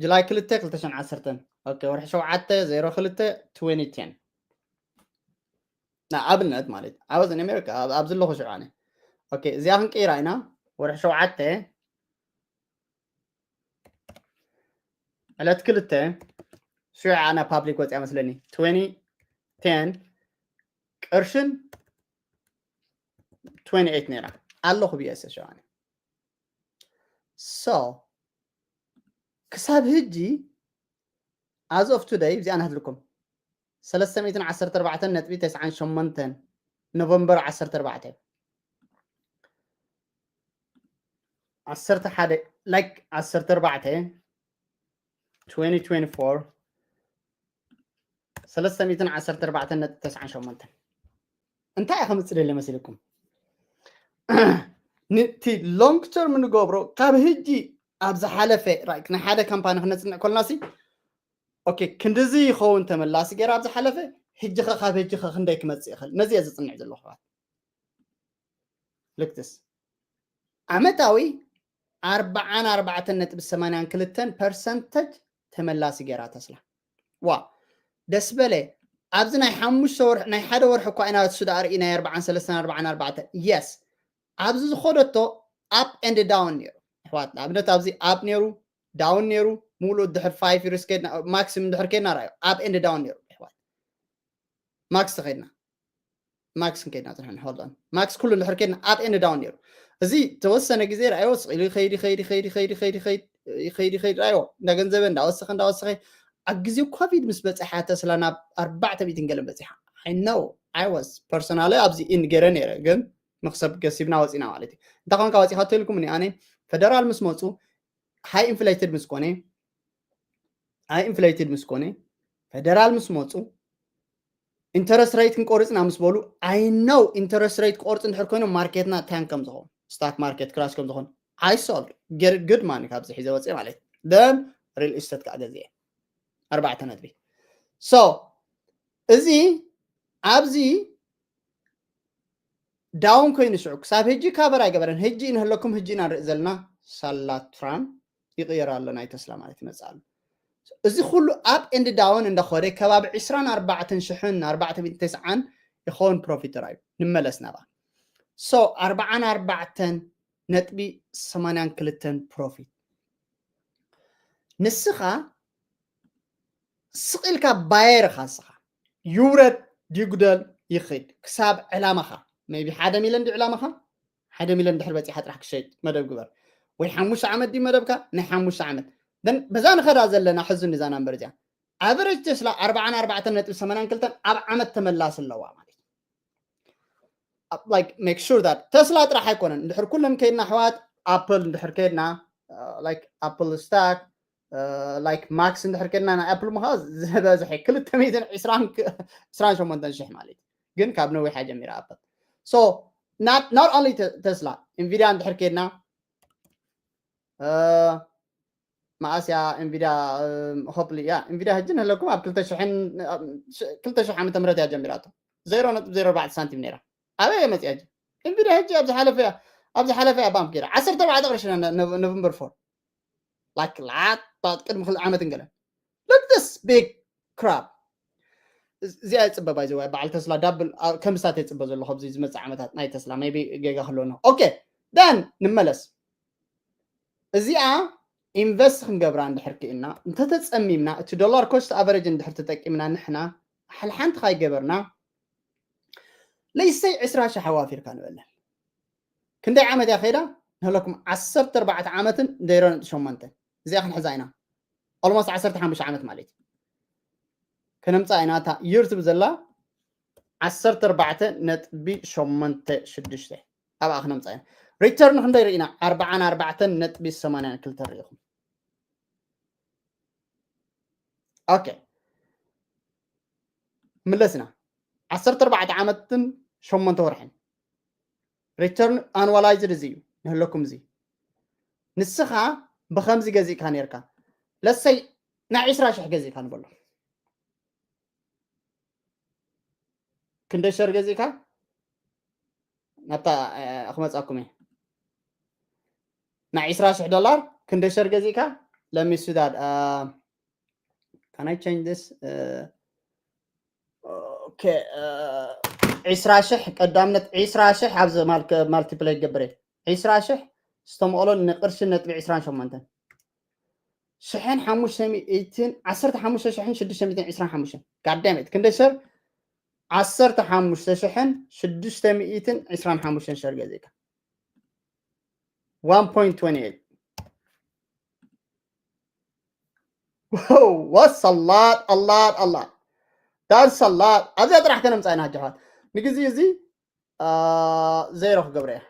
ጁላይ ክልተ ክልተ ሽሕን ዓሰርተን ኦኬ፣ ወርሒ ሸውዓተ ዜሮ ክልተ twenty ten ንኣብነት ማለት I was in America ኣብ ዘለኹ ሽዑ ኣነ ኦኬ፣ እዚኣ ክንቅይራ ኢና። ወርሒ ሸውዓተ ዕለት ክልተ ሽዑ ኣና ፓብሊክ ወፅያ መስለኒ twenty ten ቅርሽን twenty eight ነይራ ኣለኹ ብየሰ ሸዋኒ so ክሳብ ህጂ as of today እዚኣ ናትልኩም ሰለስተ ሚእትን ዓሰርተ ኣርባዕተን ነጥቢ ተስዓን ሸሞንተን ኖቨምበር ዓሰርተ ኣርባዕተ ዓሰርተ ሓደ like ዓሰርተ ኣርባዕተ twenty twenty-four ሰለስተ ሚእትን ዓሰርተ ኣርባዕተን ነጥቢ ተስዓን ሸሞንተን እንታይ እየ ከምፅእ ደለ መሲልኩም? ንቲ ሎንግ ተርም ንገብሮ ካብ ህጂ ኣብ ዝሓለፈ right ናይ ሓደ ካምፓኒ ክነፅንዕ ኮልና ሲ ኦኬ ክንድዚ ይኸውን ተመላሲ ገይራ ኣብ ዝሓለፈ ህጂ ኸ ካብ ህጂ ኸ ክንደይ ክመፅእ ይኽእል ነዚ እየ ዝፅንዕ ዘለኹ ልክትስ ዓመታዊ ኣርባዓን ኣርባዕተን ነጥቢ ሰማንያን ክልተን ፐርሰንተጅ ተመላሲ ገይራ ተስላ ዋ ደስ በለ ኣብዚ ናይ ሓሙሽተ ወርሒ ናይ ሓደ ወርሒ እኳ ኢና እሱ ዳኣ ርኢ ናይ ኣርባዓን ሰለስተን ኣርባዓን ኣርባዕተን yes ኣብዚ ዝኸደቶ up and down ነይሩ ኣሕዋት ንኣብነት ኣብዚ up ነይሩ down ነይሩ ሙሉእ ድሕር five years ከድና ማክሲም ድሕር ከድና ራዮ up and down ነይሩ ኣሕዋት ማክስ ተኸድና ማክስ ከድና ፅንሕን hold on ማክስ ኩሉ ድሕር ከድና up and down ነይሩ እዚ ተወሰነ ግዜ ራዮ ስቕ ኢሉ ከይዲ ከይዲ ከይዲ ከይዲ ከይዲ ከይዲ ከይዲ ከይዲ ራዮ እንዳገንዘበ እንዳወሰኸ እንዳወሰኸ ኣብ ግዜ ኮቪድ ምስ በፅሓ ተስላ ናብ ኣርባዕተ ሚእትን ገለን በፂሓ I know I was personally ኣብዚ ኢን ገይረ ነይረ ግን መክሰብ ገሲብና ወፂና ማለት እዩ እንታይ ኮንካ ወፂኻ ተልኩም እኒ ኣነ ፈደራል ምስ መፁ ሃይ ኢንፍሌትድ ምስ ኮነ ሃይ ኢንፍሌትድ ምስ ኮነ ፈደራል ምስ መፁ ኢንተረስት ሬት ክንቆርፅና ምስ በሉ I know ኢንተረስት ሬት ክቆርፅ እንድሕር ኮይኖም ማርኬትና ታንክ ከም ዝኸውን ስታክ ማርኬት ክራሽ ከም ዝኾን I sold good money ካብዚ ሒዘ ወፅእ ማለት then ሪል ኢስቴት ከዓ ገዚአ ኣርባዕተ ነጥቢ so እዚ ኣብዚ down ኮይኑ ሽዑ ክሳብ ሕጂ ካቨር ኣይገበረን ሕጂ ንህለኩም ሕጂ ኢና ንርኢ ዘለና ሳላ ትራም ይቕየር ኣሎ ናይ ተስላ ማለት ይመፅእ ኣሎ እዚ ኩሉ up and down እንዳኾደ ከባቢ ዕስራን ኣርባዕተን ሽሕን ኣርባዕተ ሚእትን ተስዓን ይኸውን ፕሮፊት ራዩ ንመለስ ናባ so ኣርባዓን ኣርባዕተን ነጥቢ ሰማንያን ክልተን ፕሮፊት ንስኻ ስቕ ኢልካ ባየር ኢኻ ንስኻ ይውረድ ይጉደል ይኽድ ክሳብ ዕላማኻ maybe ሓደ ሚልዮን ድዩ ዕላማኻ ሓደ ሚልዮን ድሕር በፂሓ ጥራሕ ክሸይጥ መደብ ግበር ወይ ሓሙሽተ ዓመት ድዩ መደብካ ናይ ሓሙሽተ ዓመት then በዛ ንኸዳ ዘለና ሕዚ ንዛ ናምበር እዚኣ average Tesla ኣርባዓን ኣርባዕተን ነጥቢ ሰማንያን ክልተን ኣብ ዓመት ተመላሲ ኣለዋ ማለት እዩ። Like make sure that Tesla ጥራሕ ኣይኮነን፣ እንድሕር ኩለን ከይድና ኣሕዋት፣ Apple እንድሕር ከይድና፣ like Apple stock፣ like Max እንድሕር ከይድና፣ ናይ Apple ምኻ ዝበዝሐ ክልተ ሚእትን ዕስራን ዕስራን ሸሞንተን ሽሕ ማለት እዩ። ግን ካብ ነዊሕ እያ ጀሚራ Apple። So not not only Tesla፣ Nvidia እንድሕር ከይድና፣ መኣስ እያ Nvidia፣ hopefully እያ Nvidia ሕጂ ንህለኩም ኣብ ክልተ ሽሕን ክልተ ሽሕ ዓመተ ምህረት እያ ጀሚራቶ። ዜሮ ነጥቢ ዜሮ ኣርባዕተ ሳንቲም ነይራ። ኣበይ እየ መፅያ ሕጂ? Nvidia ሕጂ ኣብ ዝሓለፈ እያ ኣብ ዝሓለፈ እያ ባምፕ ገይራ ዓሰርተ ኣርባዕተ ቅርሺ ነቨምበር ፎር፣ like ላጣ ቅድሚ ክልተ ዓመት እንገለን። Look this big crap። እዚኣ ይፅበባ ይዘዋ በዓል ተስላ ዳብል ከምስታት የፅበ ዘሎ ከዚ ዝመፅእ ዓመታት ናይ ተስላ maybe ጌጋ ክህልዎ ነው። Okay then ንመለስ። እዚኣ ኢንቨስት ክንገብራ እንድሕር ክኢልና እንተተፀሚምና እቲ ዶላር ኮስት ኣቨሬጅ እንድሕር ተጠቂምና ንሕና ሓልሓንቲ ካይገበርና ለይሰይ ዕስራ ሺሕ ኣዋፊርካ ንበለን። ክንደይ ዓመት እያ ከይዳ? ንህለኩም ዓሰርተ ኣርባዕተ ዓመትን ዜሮ ነጥቢ ሸሞንተ። እዚኣ ክንሕዛ ኢና። Almost ዓሰርተ ሓሙሽተ ዓመት ማለት እዩ። ከነምፃ ኢና እታ ይር ትብል ዘላ ዓሰርተ ኣርባዕተ ነጥቢ ሸሞንተ ሽዱሽተ ኣብኣ ክነምፃ ኢና። ሪተርን ክንደይ ርኢና? ኣርባዓን ኣርባዕተን ነጥቢ ሰማንያን ክልተ ርኢኹም። Okay ምለስና ዓሰርተ ኣርባዕተ ዓመትን ሸሞንተ ወርሕን ሪተርን ኣንዋላይዝድ እዚ እዩ ንህለኩም። እዚ ንስኻ ብኸምዚ ገዚእካ ነርካ፣ ለሰይ ናይ ዕስራ ሽሕ ገዚእካ ንበሎ። ክንደይ ሸር ገዚእካ? ናብታ ክመፃኩም እየ። ናይ ዕስራ ሽሕ ዶላር ክንደይ ሸር ገዚእካ? ለሚሱዳድ can I change this? Okay ዕስራ ሽሕ ቀዳምነት ዕስራ ሽሕ ኣብዚ ማልቲፕላይ ይገብር እየ። ዕስራ ሽሕ ዝተመቕሎ ንቅርሺ ነጥቢ ዕስራን ሸሞንተን ሽሕን ሓሙሽተ ሚእትን ዓሰርተ ሓሙሽተ ሽሕን ሽዱሽተ ሚእትን ዕስራን ሓሙሽተን ጋዳሜት ክንደይ ሸር? ዓሰርተ ሓሙሽተ ሽሕን ሽዱሽተ ሚእትን ዕስራን ሓሙሽተን ሸር ገዚእካ one point twenty eight Wow, that's a lot, a lot, a lot. That's a lot. ኣብዚኣ ጥራሕ ከነምፃ ኢና ሕጂ ኣሕዋት። ንግዜ እዚ ዜሮ ክገብረ እየ።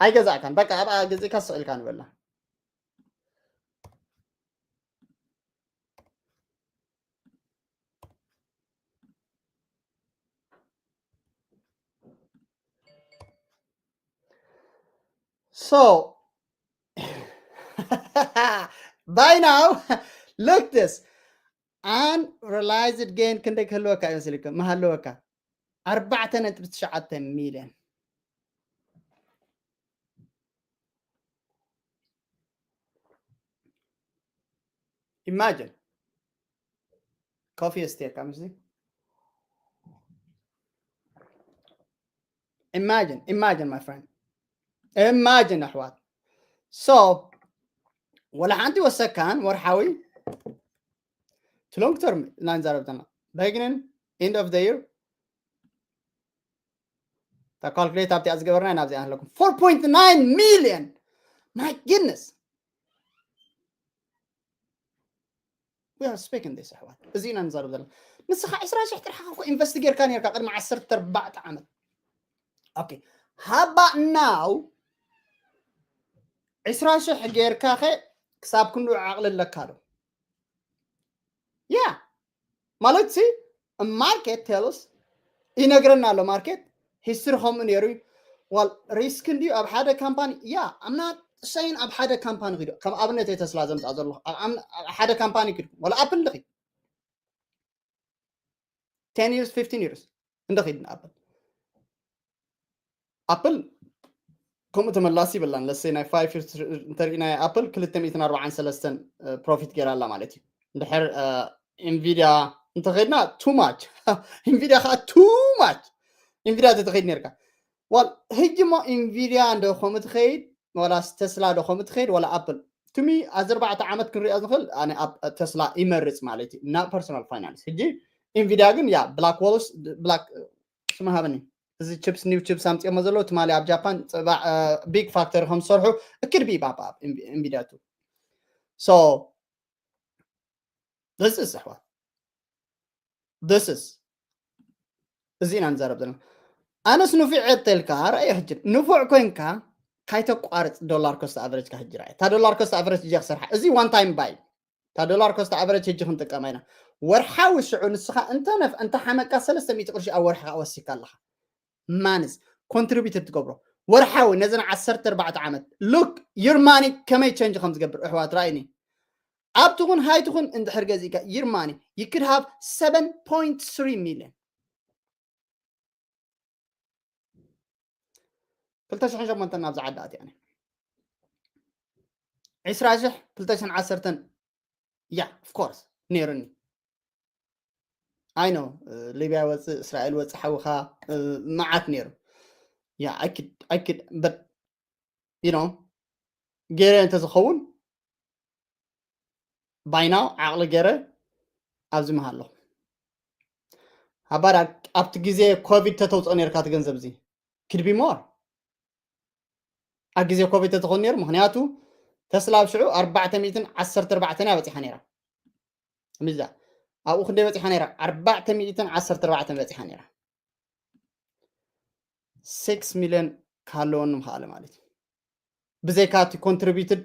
ኣይገዛእካን በቃ ኣብኣ ገዚእካ ስቕ ኢልካ ንበላ። So by now look this unrealized gain ክንደይ ክህልወካ እዩ መሲልካ? መሃለወካ ኣርባዕተ ነጥቢ ትሽዓተ ሚልዮን። Imagine ኮፊ እስቴካ ምስ imagine imagine my friend imagine ኣሕዋት። So ወላ ሓንቲ ወሰካን ወርሓዊ long term ኢና ንዛረብ ዘለና። Beginning end of the year እታ ካልኩሌት ኣብቲኣ ዝገበርና ኢና ኣብዚኣ ኣለኩም four point nine million. My goodness we are speaking this ኣሕዋት። እዚ ኢና ንዛረብ ዘለና። ንስኻ ዕስራ ሽሕ ጥራሕ እኮ ኢንቨስት ጌርካ ኔርካ ቅድሚ ዓሰርተ ኣርባዕተ ዓመት። Okay how about now ዕስራ ሽሕ ጌርካ ኸ ክሳብ ክንድኡ ዓቕሊ ኣለካ ዶ? Yeah ማለት ሲ market tell us ይነግረና ኣሎ። ማርኬት ሂስትሪ ከምኡ ነይሩ እዩ። Well risk እንድዩ ኣብ ሓደ ካምፓኒ። Yeah I'm not saying ኣብ ሓደ ካምፓኒ ኪዱ ከም ኣብነት እየ ተስላ ዘምፃእ ዘለኹ። ኣብ ሓደ ካምፓኒ ኪድኩም ወላ ኣፕል ንኺድ ten years fifteen years እንደ ኺድ ንኣፕል ኣፕል ከምኡ ተመላሲ ይብላን። ለሰይ ናይ five years እንተሪእናዮ ኣፕል ክልተ ሚእትን ኣርባዓን ሰለስተን ፕሮፊት ገይራ ኣላ ማለት እዩ። እንድሕር ኢንቪድያ እንተኸድና too much ኢንቪድያ ከዓ too much ኢንቪድያ ተተኸይድ ነርካ። Well ህጂ ሞ ኢንቪድያ እንደ ከምኡ ትኸይድ ወላ ተስላ ዶ ከምኡ ትኸይድ ወላ ኣፕል to me ኣብዚ ኣርባዕተ ዓመት ክንሪኦ ንኽእል። ኣነ ተስላ ይመርፅ ማለት እዩ እና personal finance። ህጂ ኢንቪድያ ግን yeah black wall black ስማ ሃበኒ እዚ ችፕስ ኒው ችፕስ ኣምፅኦሞ ዘለዉ ትማሊ ኣብ ጃፓን ፅባዕ ቢግ ፋክተሪ ከም ዝሰርሑ እክድ ቢባብ ኢንቪድያ ቱ so this is ኣሕዋት this is እዚ ኢና ንዛረብ ዘለና ኣነስ ንፉዕ እየ ተልካ ርኣዮ ሕጂ ንፉዕ ኮይንካ ካይተቋርፅ ዶላር ኮስት ኣቨሬጅካ ሕጂ ርኣዮ እታ ዶላር ኮስት ኣቨሬጅ እዚኣ ክሰርሓ እዚ ዋን ታይም ባይ እታ ዶላር ኮስት ኣቨሬጅ ሕጂ ክንጥቀማ ኢና ወርሓዊ ሽዑ ንስኻ እንተነፍ እንተ ሓመካ ሰለስተ ሚእቲ ቅርሺ ኣብ ወርሒ ወሲካ ኣለኻ ማንስ ኮንትሪቢዩትድ ትገብሮ ወርሓዊ ነዘን ዓሰርተ ኣርባዕተ ዓመት look your money ከመይ ቸንጅ ከም ዝገብር ኣሕዋት ርኣይኒ ኣብቲ ኹን ሃይቲ ኹን እንድሕር ገዚእካ your money you could have seven point three million ክልተ ሽሕን ሸሞንተን ናብዚ ዓዲ ኣትያ ዕስራ ሽሕ ክልተ ሽሕን ዓሰርተን yeah of course ነይሩኒ I know ሊብያ ወፅእ እስራኤል ወፅእ ሓውኻ መዓት ነይሩ yeah I could I could but you know ገይረ እንተዝኸውን by now ዓቕሊ ገይረ ኣብዚ ምሃለኹ ሃባር ኣብቲ ግዜ ኮቪድ ተተውፅኦ ነርካ እቲ ገንዘብ እዚ could be more ኣብ ግዜ ኮቪድ ተተኾን ነይሩ ምክንያቱ ተስላ ኣብ ሽዑ ኣርባዕተ ሚእትን ዓሰርተ ኣርባዕተን እያ በፂሓ ነይራ ምዛ ኣብኡ ክንደይ በፂሓ ነይራ ኣርባዕተ ሚእትን ዓሰርተ ኣርባዕተን በፂሓ ነይራ six million ካለወኒ ምኽኣለ ማለት እዩ ብዘይካ እቲ ኮንትሪቢዩትድ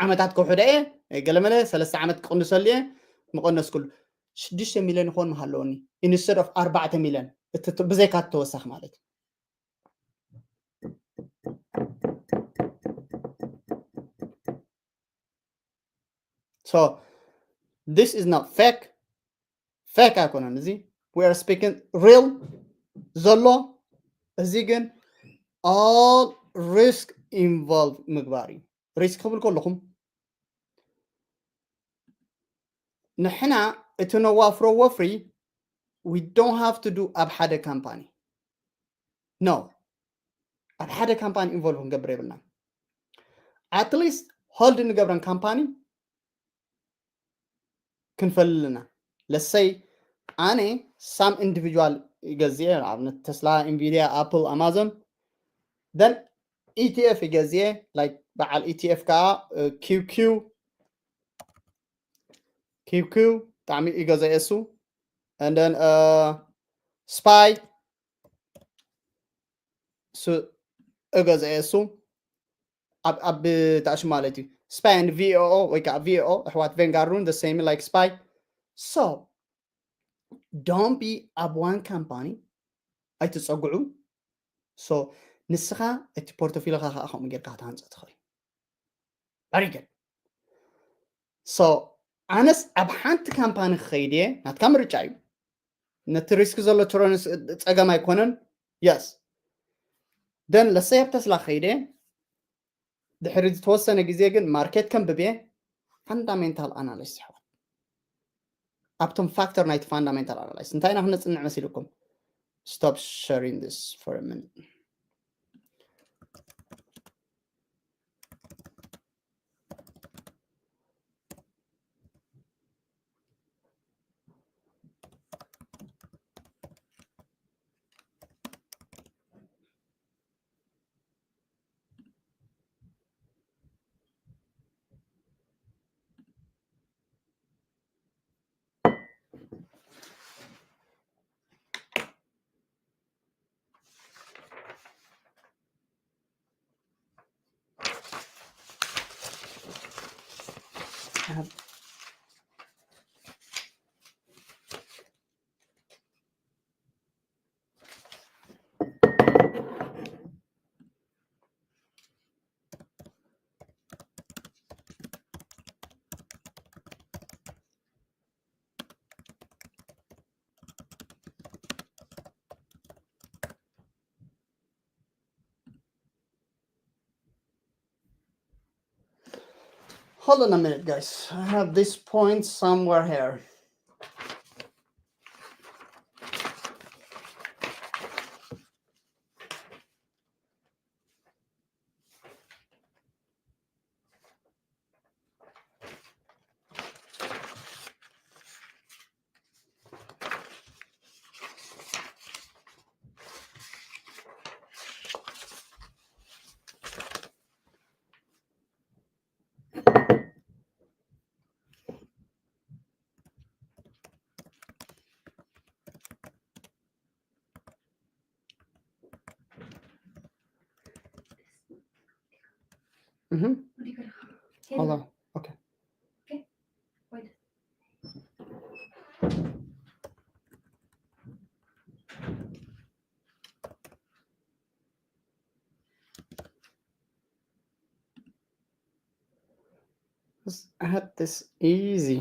ዓመታት ከውሕደ እየ ገለመለ ሰለስተ ዓመት ክቕንሰሉ እየ ምቐነስኩሉ ሽዱሽተ ሚልዮን ይኾን ምሃለወኒ instead of ኣርባዕተ ሚልዮን ብዘይካ ተወሳኺ ማለት እዩ so this is not fake fake ኣይኮነን እዚ we are speaking real ዘሎ እዚ ግን all risk involve ምግባር እዩ risk ክብል ከለኹም ንሕና እቲ ነዋፍሮ ወፍሪ we don't have to do ኣብ ሓደ ካምፓኒ no ኣብ ሓደ ካምፓኒ involve ክንገብር የብልና at least hold ንገብረን ካምፓኒ ክንፈልልና ለሰይ ኣነ ሳም ኢንዲቪጁዋል ይገዝእ ኣብነት ተስላ ኢንቪድያ ኣፕል ኣማዞን then ኢቲኤፍ ይገዝእ like በዓል ኢቲኤፍ ከዓ ኪውኪው ኪውኪው ብጣዕሚ ይገዘእ እሱ and then ስፓይ እገዘአ እሱ ኣብ ታሽ ማለት እዩ spy and ቪኦኦ ወይ ከዓ ቪኦኦ ኣሕዋት ቬንጋሩን the same like spy so don't be ኣብ one company ኣይትፀግዑ so ንስኻ እቲ ፖርቶፊልኻ ከዓ ከምኡ ጌርካ ክትሃንፀ ትኽእል very good so ኣነስ ኣብ ሓንቲ ካምፓኒ ክኸይድ እየ ናትካ ምርጫ እዩ ነቲ ሪስክ ዘሎ ትሮንስ ፀገም ኣይኮነን yes then ለሰይ ኣብ ተስላ ከይደ ድሕሪ ዝተወሰነ ግዜ ግን ማርኬት ከንብብ እየ fundamental analysis ይሕዋት ኣብቶም ፋክተር ናይቲ fundamental analysis እንታይ ኢና ክነፅንዕ መሲልኩም stop sharing this for a minute Hold on a minute, guys. I have this point somewhere here. Mhm. Hold on. Okay. I had this easy.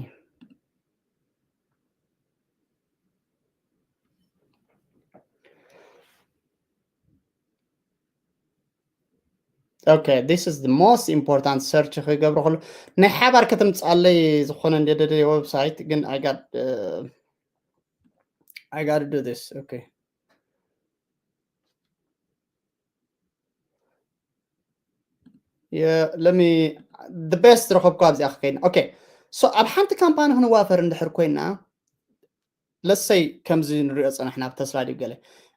Okay, this is the most important search ክገብሮ ከሎ ናይ ሓባር ከተምጻለይ ዝኾነ እንደ ደደ website ግን I got uh, I got to do this. Okay. Yeah, let me the best ረኸብኩ ኣብዚኣ ክከይድ። Okay. So ኣብ ሓንቲ ካምፓኒ ክንዋፈር እንድሕር ኮይና let's say ከምዚ ንሪኦ ጸናሕና ኣብ ተስላ ድዩ ገለ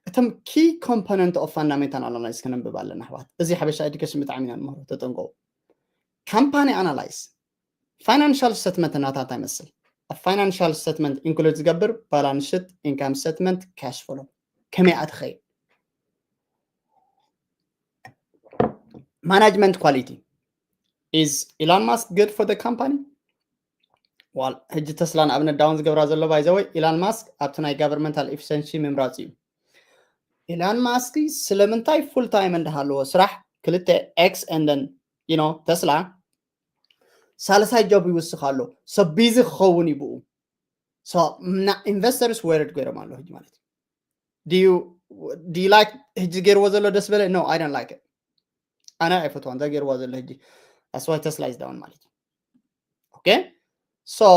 እቶም key component of fundamental analysis ከነንብብ ኣለና ኣሕዋት። እዚ ሓበሻ education ብጣዕሚ ኢና ንምህሮ ተጠንቀቑ። Company analyze financial statement ናታ እንታይ ይመስል? ኣብ financial statement include ዝገብር balance sheet, income statement, cash flow ከመይ ኣትኸይድ? Management quality is Elon Musk good for the company? Well ሕጂ ተስላ ንኣብነት down ዝገብራ ዘሎ by the way Elon Musk ኣብቲ ናይ governmental efficiency ምምራፅ እዩ። Elon Musk ስለምንታይ full time እንዳሃለዎ ስራሕ ክልተ x and then you know ተስላ ሳልሳይ job ይውስኽ ኣሎ። So busy ክኸውን እዩ ብኡ። So ና investors worried ገይሮም ኣሎ ሕጂ ማለት እዩ። Do you do you like ሕጂ ገይርዎ ዘሎ ደስ በለ? No, I don't like it. ኣነ ኣይፈትዋን እዛ ገይርዋ ዘሎ ሕጂ። That's why Tesla is down ማለት እዩ። Okay? So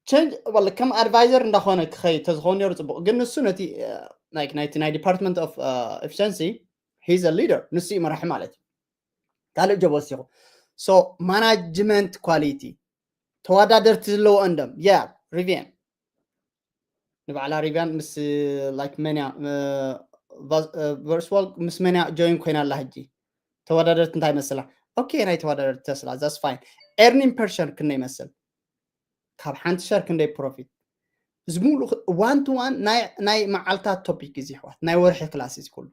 change well ከም advisor እንዳኾነ ክኸይ ተዝኸውን ነሩ ጽቡቕ። ግን ንሱ ነቲ like ናይቲ ናይ Department of uh, Efficiency he's a leader ንሱ እዩ መራሒ ማለት እዩ። ካልእ job ወሲኹ። So management quality ተወዳደርቲ ዘለዎ እንደም yeah Rivian ንባዕላ Rivian ምስ like መን እያ Volkswagen ምስ መን እያ join ኮይና ኣላ ሕጂ ተወዳደርቲ እንታይ መስላ? Okay ናይ ተወዳደርቲ ተስላ that's fine። Earning per share ክንደይ ይመስል? ካብ ሓንቲ share ክንደይ profit? እዚ ሙሉ one to one ናይ ናይ መዓልታት topic እዚ ኣሕዋት ናይ ወርሒ class እዚ ኩሉ።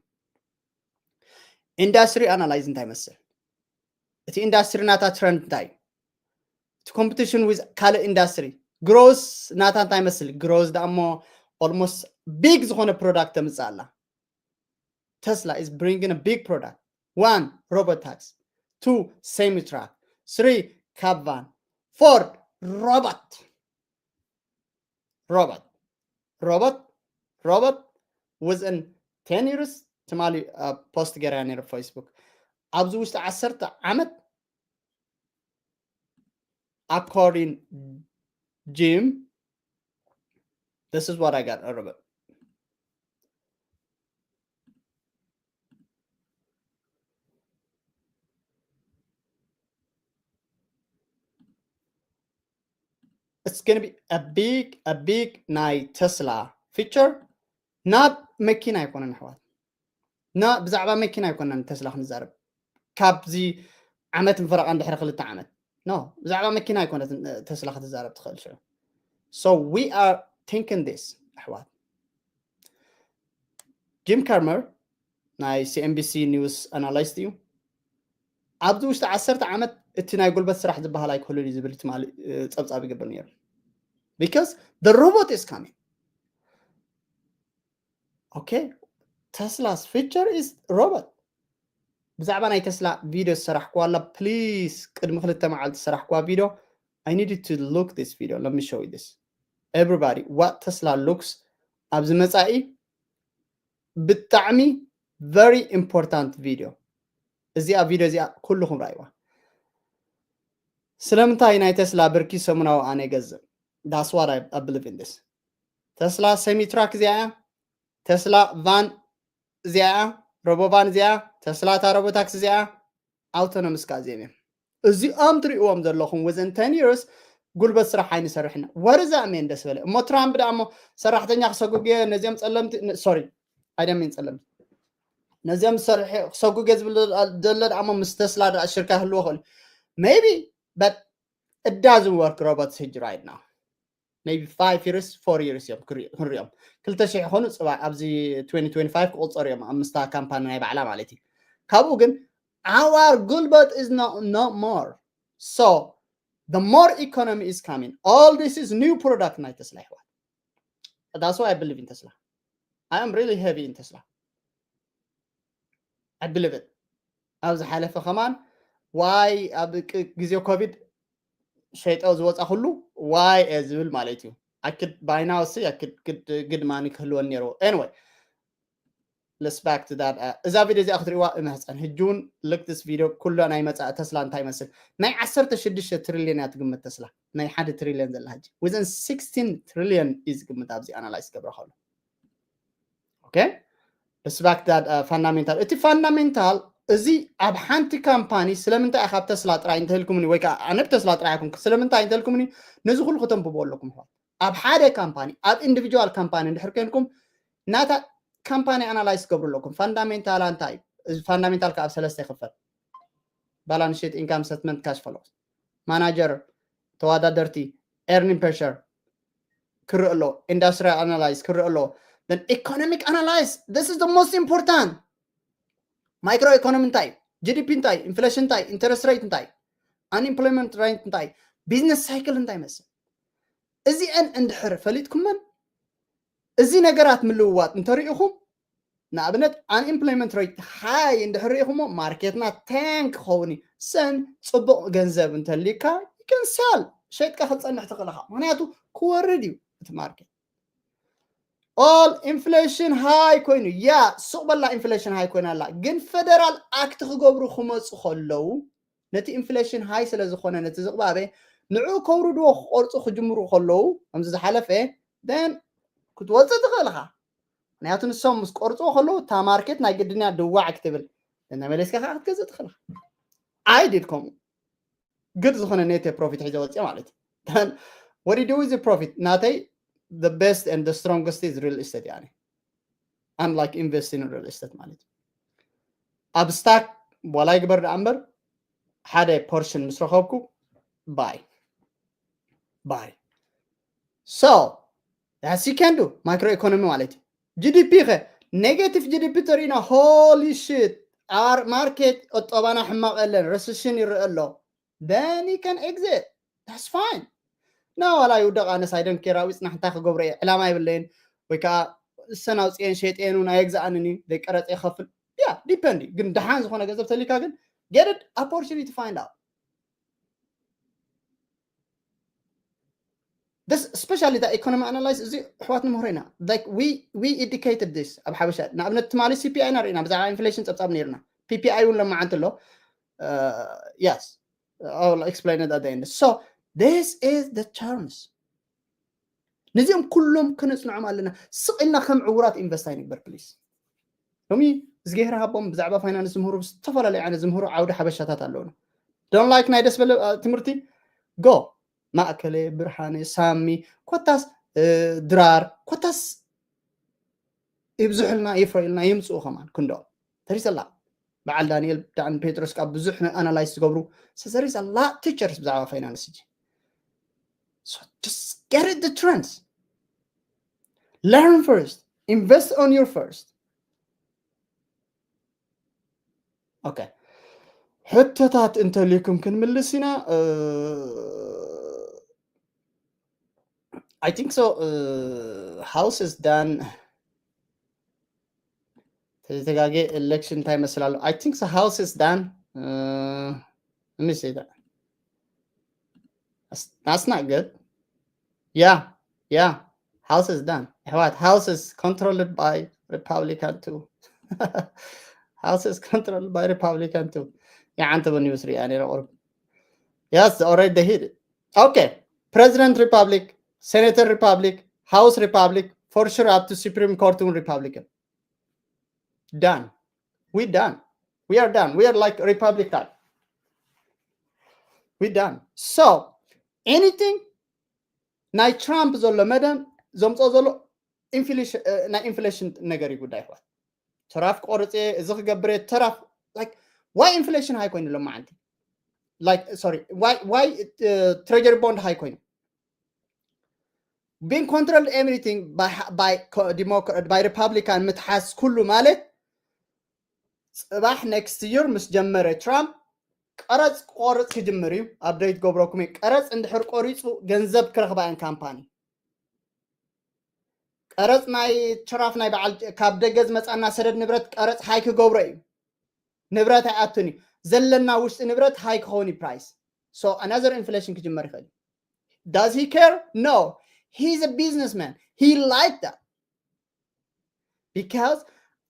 Industry analyze እንታይ ይመስል? እቲ industry ናታ trend እንታይ እዩ? እቲ competition with ካልእ industry growth ናታ እንታይ ይመስል? Growth ደኣ እሞ almost big ዝኾነ product ተምፅእ ኣላ። Tesla is bringing a big product. One robot taxi, two semi truck, three cab van, four robot. Robot, robot, robot within ten years ትማሊ post ገይራ ነይረ Facebook ኣብዚ ውሽጢ ዓሰርተ ዓመት according Jim this is what I got out of it. It's gonna be a big a big ናይ ተስላ feature። ናብ መኪና ኣይኮነን ኣሕዋት፣ ና ብዛዕባ መኪና ኣይኮነን ተስላ ክንዛረብ ካብዚ ዓመት ንፈረቓ እንድሕሪ ክልተ ዓመት no ብዛዕባ መኪና ኣይኮነትን ተስላ ክትዛረብ ትኽእል ሽዑ። So we are thinking this ኣሕዋት። Jim Cramer ናይ C N B C news analyst እዩ። ኣብዚ ውሽጢ ዓሰርተ ዓመት እቲ ናይ ጉልበት ስራሕ ዝበሃል ኣይክህሉን እዩ ዝብል ትማሊ ጸብጻብ ይገብር ነይሩ። Because the robot is coming. Okay, Tesla's future is robot. ብዛዕባ ናይ ተስላ ቪድዮ ዝሰራሕኩዋ ኣላ please፣ ቅድሚ ክልተ መዓልቲ ዝሰራሕኩዋ ቪድዮ። I needed to look this video. Let me show you this. Everybody, what Tesla looks ኣብዚ መጻኢ ብጣዕሚ very important video። እዚኣ ቪድዮ እዚኣ ኩልኹም ራይዋ። ስለምንታይ ናይ ተስላ ብርኪ ሰሙናዊ ኣነ ገዝእ? That's what I, I believe in this. ተስላ semi truck እዚኣ እያ። ተስላ ቫን እዚኣ እያ። ሮቦ ቫን እዚኣ፣ ተስላ እታ ሮቦ ታክሲ እዚኣ፣ autonomous car እዚኦም እዮም። እዚኦም ትሪእዎም ዘለኹም within ten years ጉልበት ስራሕ ኣይንሰርሕና። What does that mean? ደስ በለ እሞ ትራምፕ ደኣ እሞ ሰራሕተኛ ክሰጉግ እየ ነዚኦም ጸለምቲ sorry I don't mean ጸለምቲ ነዚኦም ክሰጉግ እየ ዝብል ዘሎ ደኣ እሞ ምስ ተስላ ደኣ ሽርካ ክህልዎ ክእል maybe but it doesn't work። Robots ሕጂ right now maybe five years four years እዮም ክንሪኦም ክልተ ሽሕ ይኾኑ ጽባሕ ኣብዚ twenty twenty-five ክቁጸሩ እዮም ኣብ ምስታ ካምፓኒ ናይ ባዕላ ማለት እዩ። ካብኡ ግን Our ጉልበት is not, not more. So the more economy is coming, all this is new product ናይ ተስላ ይሕዋት. That's why I believe in Tesla. I am really heavy in Tesla. I believe it. ኣብ ዝሓለፈ ከማን ዋይ ኣብ ግዜ ኮቪድ ሸይጠ ዝወፃ ኩሉ ዋይ እየ ዝብል ማለት እዩ። ኣክድ ባይናውሲ ኣክድ ግድ ማኒ ክህልወን ነይርዎ። Anyway, let's back to that. እዛ ቪድዮ እዚኣ ክትሪእዋ እመሕፀን። ሕጂ እውን ልክ ስ ቪድዮ ኩሎ ናይ መፃኢ ተስላ እንታይ ይመስል። ናይ ዓሰርተ ሽዱሽተ ትሪልዮን እያ ትግምት ተስላ። ናይ ሓደ ትሪልዮን ዘላ ሕጂ within sixteen trillion እዩ ዝግምት ኣብዚ ኣናላይዝ ገብረ ከሎ። Okay, let's back that fundamental. እቲ ፋንዳሜንታል እዚ ኣብ ሓንቲ ካምፓኒ ስለምንታይ ኢኻ ኣብ ተስላ ጥራይ እንተልኩምኒ ወይ ከዓ ኣነ ብ ተስላ ጥራይ ኣይኮንኩ ስለምንታይ እንተልኩምኒ ነዚ ኩሉ ከተንብቦ ኣለኩም። ኣብ ሓደ ካምፓኒ ኣብ ኢንዲቪጁዋል ካምፓኒ እንድሕር ኮንኩም ናታ ካምፓኒ ኣናላይዝ ገብሩ ኣለኩም። ፋንዳሜንታላ እንታይ እዩ? ፋንዳሜንታል ከዓ ኣብ ሰለስተ ይኽፈል። Balance sheet, income statement, cash flow. Manager, ተወዳደርቲ, earning per share ክርኢ ኣሎ። Industrial analyze ክርኢ ኣሎ። Then economic analyze, this is the most important. Micro economy እንታይ? G D P እንታይ? Inflation እንታይ? Interest rate እንታይ? Unemployment rate እንታይ? Business cycle እንታይ ይመስል? እዚአን እንድሕር ፈሊጥኩመን እዚ ነገራት ምልውዋጥ እንተሪኢኹም ንኣብነት unemployment rate high እንድሕር ርኢኹሞ ማርኬትና ታንክ ክኸውን እዩ። ሰን ፅቡቕ ገንዘብ እንተልካ you can sell ሸይጥካ ክትፀንሕ ትኽእል ኢኻ። ምክንያቱ ክወርድ እዩ እቲ ማርኬት። All inflation high ኮይኑ ያ ሱቕ በላ inflation high ኮይና ኣላ። ግን federal act ክገብሩ ክመፁ ከለዉ ነቲ inflation high ስለ ዝኾነ ነቲ ዝቕባበ ንዑ ከውርድዎ ክቆርፁ ክጅምሩ ከለዉ ከምዚ ዝሓለፈ then ክትወፅእ ትኽእል ኢኻ። ምክንያቱ ንሶም ምስ ቆርፅዎ ከለዉ እታ ማርኬት ናይ ግድንያ ድዋዕ ክትብል እናመለስካ ከዓ ክትገዝእ ትኽእል ኢኻ። I did ከምኡ ግድ ዝኾነ net profit ሒዘ ወፅየ ማለት እዩ። What you do with the profit? ናተይ the best and the strongest is real estate ያኒ unlike investing in real estate ማለት እዩ። ኣብ ስታክ ዋላ ይግበር ደኣ እምበር ሓደ ፖርሽን ምስ ረኸብኩ buy buy so that's you can do micro economy ማለት እዩ። G D P ከ negative G D P ተሪእና holy shit our market ቁጠባና ሕማቕ የለን recession ይረአ ኣሎ then you can exit that's fine። ና ዋላ ይውደቕ ኣነስ I don't care ኣብኡ ፅናሕ እንታይ ክገብሮ እየ ዕላማ የብለይን ወይ ከዓ እሰን ኣውፅኤን ሸይጠየን እውን ኣየግዝኣንን እዩ ዘይቀረፀ ይኸፍል ያ depend እዩ። ግን ደሓን ዝኾነ ገንዘብ ተሊካ ግን get it opportunity find out this especially the economy analyze እዚ ኣሕዋት ንምህሮ ኢና like we we educated this ኣብ ሓበሻ ንኣብነት ትማሊ C P I ኢና ርኢና ብዛዕባ inflation ፀብፃብ ነይርና P P I እውን ለማዓንቲ ኣሎ yes I'll explain it at the end so this is the terms ነዚኦም ኩሎም ከነፅንዖም ኣለና ስቕ ኢልና ከም ዕውራት invest ኣይንግበር please ሎሚ እዝጌሄር ሃቦም ብዛዕባ ፋይናንስ ዝምህሩ ዝተፈላለዩ ዓይነት ዝምህሩ ዓውዲ ሓበሻታት ኣለውና don't like ናይ ደስ በለ ትምህርቲ go ማእከለ ብርሃነ ሳሚ ኮታስ ድራር ኮታስ ይብዝሑልና ይፍረዩልና ይምፅኡ ከማን ክንዶ ተሪሰላ በዓል ዳንኤል ዳን ጴጥሮስ ካብ ብዙሕ ኣናላይዝ ዝገብሩ ሰሪስ ኣላ ቲቸርስ ብዛዕባ ፋይናንስ እጂ get it the trends learn first invest on your first okay ሕቶታት እንተልዩኩም ክንምልስ ኢና I think so uh, house is done ተጋጌ election እንታይ ይመስል ኣሎ I think so house is done uh, let me see that that's, that's not good yeah yeah house is done what house is controlled by republican too house is controlled by republican too yeah عن تبني يسري يعني الغرب yes already they hit it okay president republic senator republic house republic for sure up to supreme court republican done we done we are done we are like republican we done so anything ናይ ትራምፕ ዘሎ መደን ዘምፅኦ ዘሎ ናይ ኢንፍሌሽን ነገር እዩ ጉዳይ ይሕዋት ተራፍ ቆርፅ እዚ ክገብር ተራፍ why inflation high ኮይኑ ሎማዓንቲ like sorry why why treasury bond high ኮይኑ being controlled everything by by democrat by republican ምትሓዝ ኩሉ ማለት ጽባሕ next year ምስ ጀመረ ትራምፕ ቀረጽ ክቆርጽ ክጅምር እዩ። ኣፕደይት ገብረኩም እዩ። ቀረጽ እንድሕር ቆሪጹ ገንዘብ ክረኽባ እየን ካምፓኒ። ቀረጽ ናይ ትራፍ ናይ በዓል ካብ ደገ ዝመጻና ሰደድ ንብረት ቀረጽ ሃይ ክገብሮ እዩ። ንብረት ኣይኣቱን እዩ። ዘለና ውሽጢ ንብረት ሃይ ክኸውን እዩ ፕራይስ። So another inflation ክጅመር ይኽእል እዩ። Does he care? No. He's a businessman. He like that. Because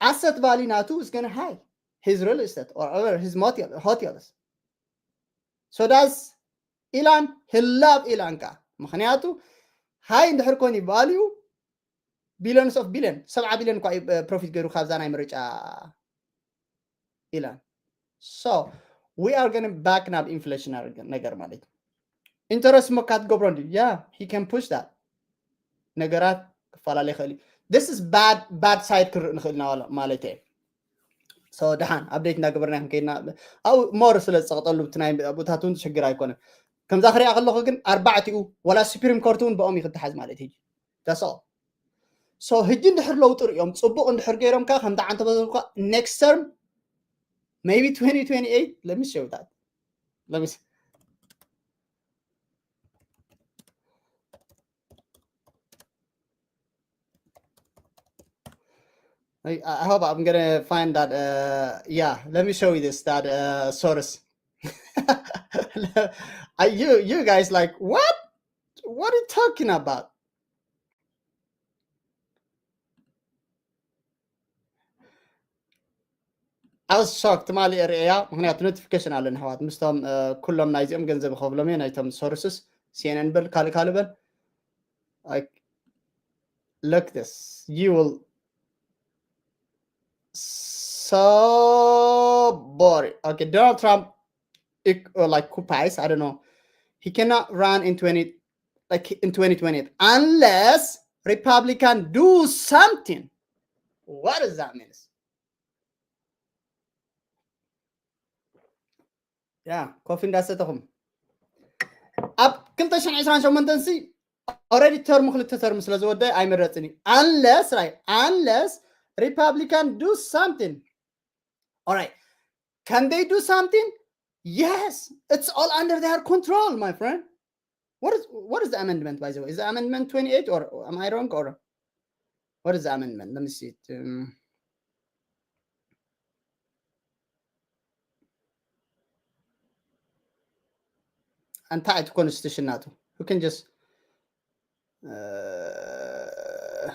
asset value ናቱ is gonna high. His real estate or other his motel, hotels. So does Elon. He love Elon ከ ምኽንያቱ ሃይ እንድሕር ኮን እዩ ቫልዩ ቢሊዮንስ ኦፍ ቢሊዮን ሰብዓ ቢሊዮን እኳ ፕሮፊት ገይሩ ካብዛ ናይ ምርጫ ኢላን። So we are gonna back ናብ ኢንፍሌሽን ነገር ማለት እዩ። ኢንተረስት ሞ ካትገብሮ እንዲ ያ he can push that ነገራት ክፈላለ ይኽእል እዩ። This is bad bad side ክርኢ ንኽእል ኢና ማለት እየ። So ደሓን ኣፕዴት እንዳገበርና ክንከይድና ኣብኡ ሞር ስለ ዝፀቕጠሉ ብቲ ናይ ኣብኡታት እውን ሽግር ኣይኮነን። ከምዛ ክሪኣ ከለኹ ግን ኣርባዕቲኡ ወላ ሱፕሪም ኮርት እውን ብኦም እዩ ክተሓዝ ማለት እዩ። That's all. So ህጂ እንድሕር ለውጢ ርእዮም ፅቡቅ እንድሕር ገይሮም ከ ከምታ ዓንተ በዘልኳ next term maybe twenty twenty-eight let me show that let me see. I, I hope I'm gonna find that. Uh, yeah, let me show you this. That uh, source. Are you you guys like what? What are you talking about? I was shocked ትማሊ ርእያ ምክንያቱ ኖቲፊኬሽን ኣለኒ ኣሕዋት ምስቶም ኩሎም ናይዚኦም ገንዘብ ይኸፍሎም እየ ናይቶም ሶርስስ ሲኤንኤን በል ካልእ ካልእ በል like look this you will so boring okay Donald Trump it, uh, like occupies I don't know he cannot run in twenty like in twenty twenty unless Republican do something what does that mean yeah ኮፊ እንዳሰተኹም ኣብ ክልተ ሽሕን ዕስራን ሸሞንተን ሲ already ተርሙ ክልተ ተርሙ ስለ ዝወደ ኣይምረፅን እዩ unless right unless Republican do something all right can they do something yes it's all under their control my friend what is what is the amendment by the way is the amendment twenty-eight or am I wrong or what is the amendment let me see it. Um, እንታይ እቲ ኮንስቲቱሽን ናቱ you can just uh,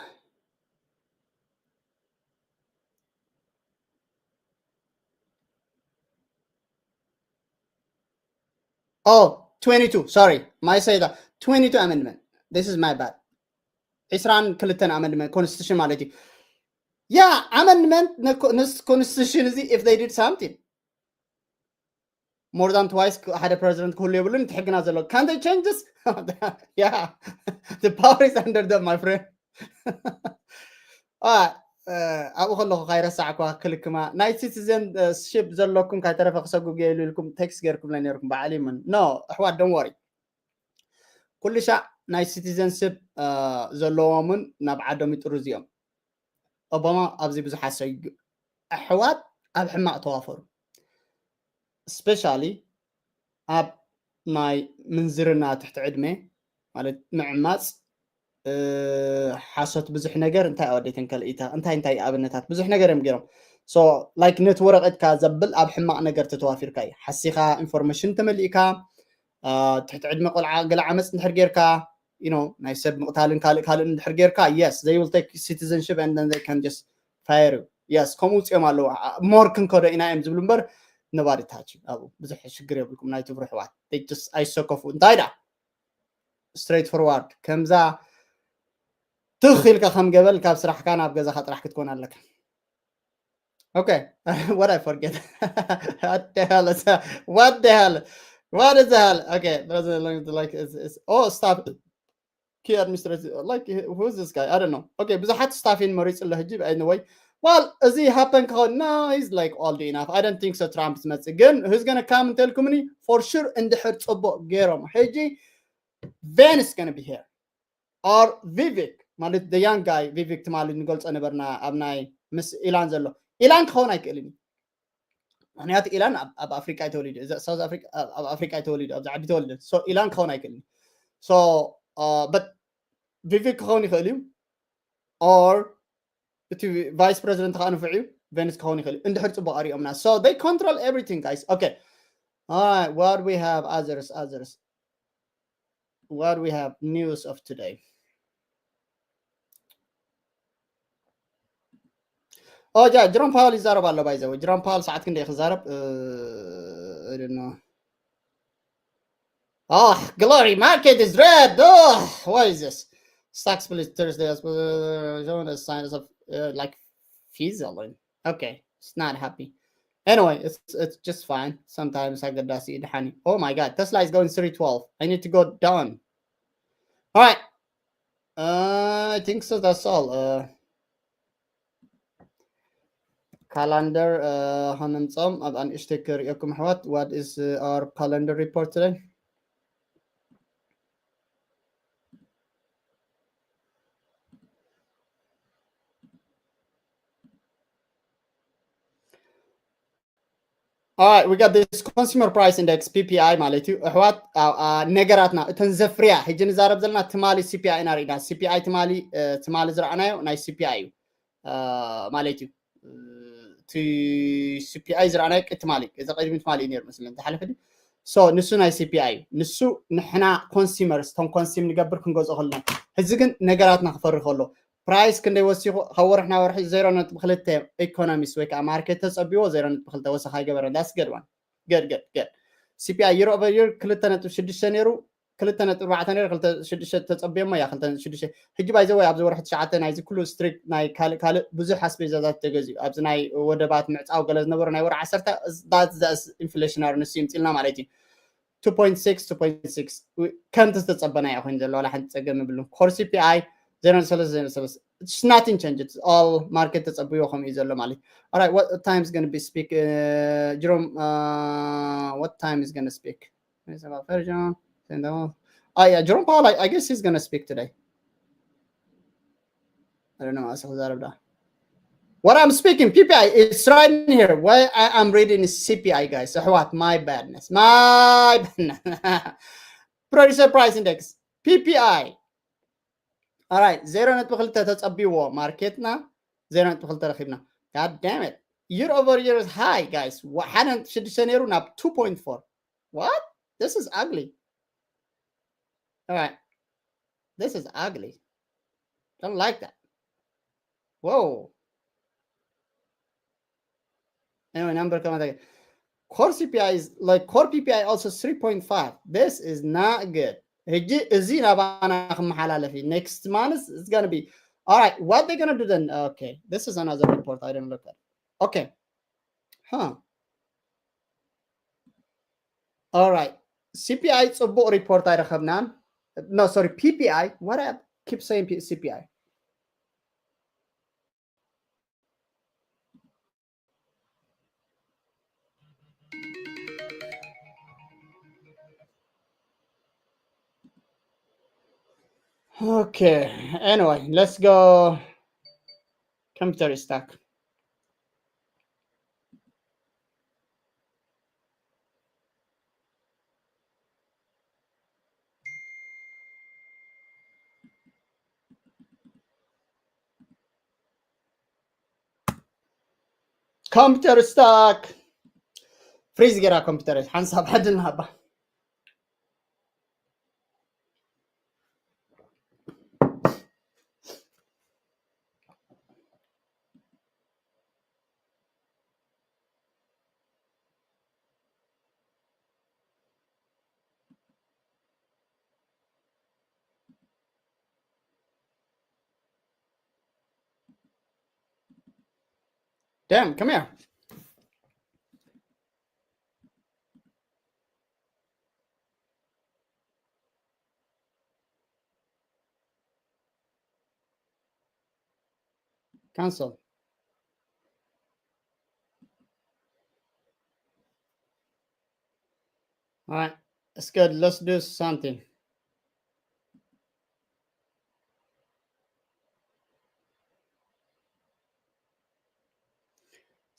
oh twenty-two sorry my say that twenty-two amendment this is my bad ዕስራን ክልተን amendment constitution ማለት እዩ yeah amendment constitution እዚ if they did something more than twice ሓደ ፕረዚደንት ክህሉ የብሉን እቲ ሕግና ዘሎ can they change this yeah the power is under them my friend ኣብኡ ከለኹ ካይረሳዕኳ ክልክማ ናይ ሲቲዘን ሽፕ ዘለኩም ካይተረፈ ክሰጉግ የሉ ኢልኩም ቴክስት ገይርኩም ለ ነርኩም በዓል ይምን no ኣሕዋት don't worry ኩሉ ሻዕ ናይ ሲቲዘንሽፕ ዘለዎምን ናብ ዓዶም ይጥሩ እዚኦም ኦባማ ኣብዚ ብዙሓት ሰጊኡ ኣሕዋት ኣብ ሕማቕ ተዋፈሩ ስፔሻሊ ኣብ ናይ ምንዝርና ትሕቲ ዕድመ ማለት ምዕማፅ ሓሶት ብዙሕ ነገር እንታይ ኣወደይተን ከልኢታ እንታይ እንታይ ኣብነታት ብዙሕ ነገር እዮም ገይሮም so like ነቲ ወረቐትካ ዘብል ኣብ ሕማቕ ነገር ተተዋፊርካ እዩ ሓሲኻ ኢንፎርሜሽን ተመሊእካ ትሕቲ ዕድመ ቆልዓ ገለ ዓመፅ እንድሕር ጌርካ you know ናይ ሰብ ምቕታልን ካልእ ካልእ እንድሕር ጌርካ yes they will take citizenship and then they can just fire you yes ከምኡ ውፅኦም ኣለዉ more ክንከዶ ኢና እዮም ዝብሉ እምበር nobody touch ኣብኡ ብዙሕ ሽግር የብልኩም ናይ ትብሩ ኣሕዋት just ኣይሰከፉ እንታይ ዳ straight forward ከምዛ ትኽ ኢልካ ከም ገበል ካብ ስራሕካ ናብ ገዛኻ ጥራሕ ክትኮን ኣለካ okay what I forget what the hell is that? What the hell what is the hell okay brother like is, is, oh stop key administrator like who's this guy I don't know okay ብዙሓት ስታፊን መሪፅለ ህጂ anyway well እዚ happen ክኸውን no he's like old enough I don't think so Trump ዝመፅእ ግን who's gonna come እንተልኩምኒ for sure እንድሕር ፅቡቅ ገይሮም ሕጂ Vance gonna be here or Vivek ማለት the young guy Vivek ትማሊ ንገልፆ ነበርና ኣብ ናይ ምስ ኢላን ዘሎ ኢላን ክኸውን ኣይክእልን እዩ ምክንያቱ ኢላን ኣብ ኣፍሪቃ እዩ ተወሊዱ። እዛ ሳውዝ ኣፍሪቃ ኣብ ኣፍሪቃ እዩ ተወሊዱ፣ ኣብዚ ዓዲ ተወሊዱ። So ኢላን ክኸውን ኣይክእልን። So but ቪቪክ ክኸውን ይኽእል እዩ፣ or እቲ ቫይስ ፕረዚደንት ከዓ ንፉዕ እዩ፣ ቬንስ ክኸውን ይኽእል እዩ። እንድሕር ፅቡቅ ኣሪኦምና። So they control everything, guys. Okay. All right, what we have? Others, others. What we have news of today? ኦ ጃ ጅሮም ፓወል ይዛረብ ኣሎ። ባይዘው ጅሮም ፓወል ሰዓት ክንደይ ክዛረብ? Oh, glory market is red. Oh, what is this? Stocks split Thursday as well, showing the signs of uh, like fizzling. Okay, it's not happy. Anyway, it's it's just fine. Sometimes I get dusty. Oh my God, Tesla is going three twelve. I need to go down. All right. Uh, I think so. That's all. Uh, calendar. Uh, هنمصم. أب أن اشتكر يكم حوات. What is uh, our calendar report today? All right, we got this consumer price index, P P I ማለት እዩ። ኣሕዋት፣ ነገራትና እተን ዘፍርያ ሕጂ ንዛረብ ዘለና ትማሊ C P I ኢና ርኢና። C P I ትማሊ ትማሊ ዝረኣናዮ ናይ C P I እዩ ማለት እዩ። እቲ C P I ዝረኣናዮ ትማሊ፣ እዚ ቅድሚ ትማሊ እዩ ነይሩ መስለኒ፣ ዝሓለፈ ድዩ? So ንሱ ናይ C P I እዩ። ንሱ ንሕና consumers፣ እቶም ኮንሲም ንገብር ክንገዝኦ ከለና። ሕዚ ግን ነገራትና ክፈሪ ከሎ ፕራይስ ክንደይ ወሲኹ? ካብ ወርሒ ናብ ወርሒ ዜሮ ነጥቢ ክልተ ኢኮኖሚስት ወይ ከዓ ማርኬት ተፀቢዎ ዜሮ ነጥቢ ክልተ ወሰኽ ኣይገበረን። That's good one. Good, good, good. C P I year over year ክልተ ነጥቢ ሽዱሽተ ነይሩ፣ ክልተ ነጥቢ ኣርባዕተ ነይሩ፣ ክልተ ሽዱሽተ ተፀቢዮሞ እያ፣ ክልተ ሽዱሽተ። ሕጂ ባይዘወይ ኣብዚ ወርሒ ትሽዓተ ናይዚ ኩሉ ስትሪክት ናይ ካልእ ካልእ ብዙሕ ኣስቤዛታት ተገዚኡ ኣብዚ ናይ ወደባት ምዕፃው ገለ ዝነበሩ ናይ ወርሒ ዓሰርተ ኢንፍሌሽነሪ ንሱ ይምፅልና ማለት እዩ። Two point six, two point six ከምቲ ዝተጸበናዮ ኮይኑ ዘሎ ዋላ ሓንቲ ጸገም የብሉን። ኮር C P I ዜሮ ነጥቢ ሰለስተ ዜሮ ነጥቢ ሰለስተ, it's nothing change, it's all market ተጸብዮ ከምኡ እዩ ዘሎ ማለት እዩ። All right, what time is going to be speak? Uh, Jerome, uh, what time is going to speak? Oh yeah, Jerome Powell, I, I guess he's going to speak today. I don't know. What I'm speaking, P P I, it's right in here. Why I, I'm reading is C P I, guys. So what? My badness. My badness. Producer Price Index, P P I. All right, ዜሮ ነጥቢ ክልተ ተጸቢዎ ማርኬትና ዜሮ ነጥቢ ክልተ ረኺብና። God damn it. Year over year is high, guys. ሓደ ነጥቢ ሽዱሽተ ነይሩ ናብ two point four. What? This is ugly. All right. This is ugly. Don't like that. Whoa. Anyway, number come again. Core C P I is like core P P I also three point five. This is not good. ሕጂ እዚ ናባና ክመሓላለፍ እዩ. Next month it's gonna be. All right, what they gonna do then? Okay, this is another report I didn't look at. Okay. Huh. All right. C P I ጽቡቕ report ኣይረኸብናን። No, sorry, P P I. What I keep saying P- C P I. Okay. Anyway, let's go. Computer is stuck. Computer stuck. Freeze ገራ ኮምፒውተር ሓንሳብ ሓድና ሃባ። Damn, come here. Cancel. All right, it's good. Let's do something.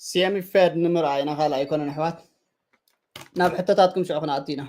ሲኤምኢ ፌድ ንምርኣይ ኢና፣ ካልእ ኣይኮነን ኣሕዋት። ናብ ሕቶታትኩም ሽዑ ክንኣቱ ኢና።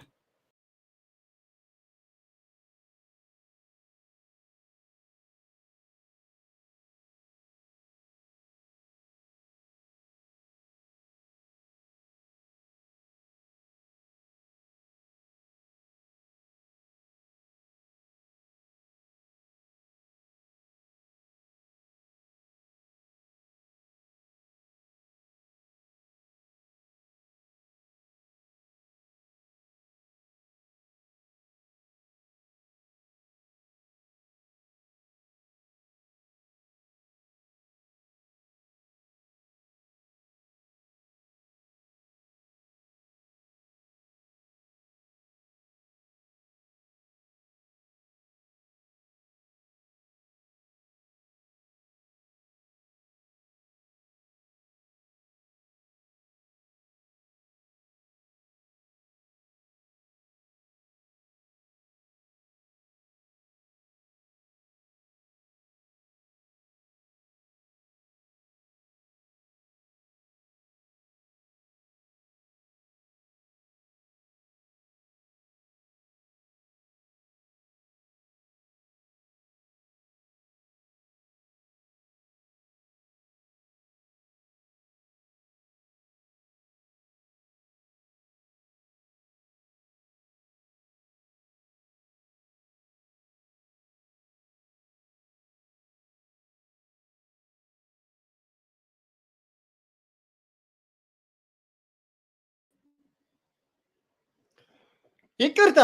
ይቅርታ።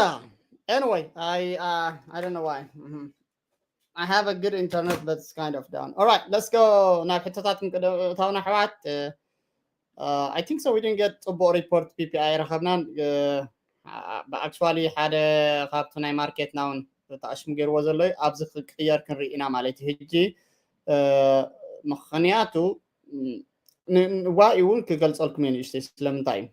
Anyway, I uh, I don't know why. Mhm. I have a good internet, but it's kind of down. All right, let's go. ናብ ሕቶታት ክንቅደም እታውን ኣሕዋት። Uh, I think so. We didn't get ጽቡቕ ሪፖርት ፒፒኣይ ረኸብናን። Uh, actually ሓደ ካብቲ ናይ ማርኬትና እውን ተኣሽሙ ገይርዎ ዘሎ እዩ። ኣብዚ ክቅየር ክንርኢ ኢና ማለት እዩ። ሕጂ uh, ምኽንያቱ ን- ን- ዋይ እውን ክገልጸልኩም እየ ንእሽተይ ስለምንታይ እዩ።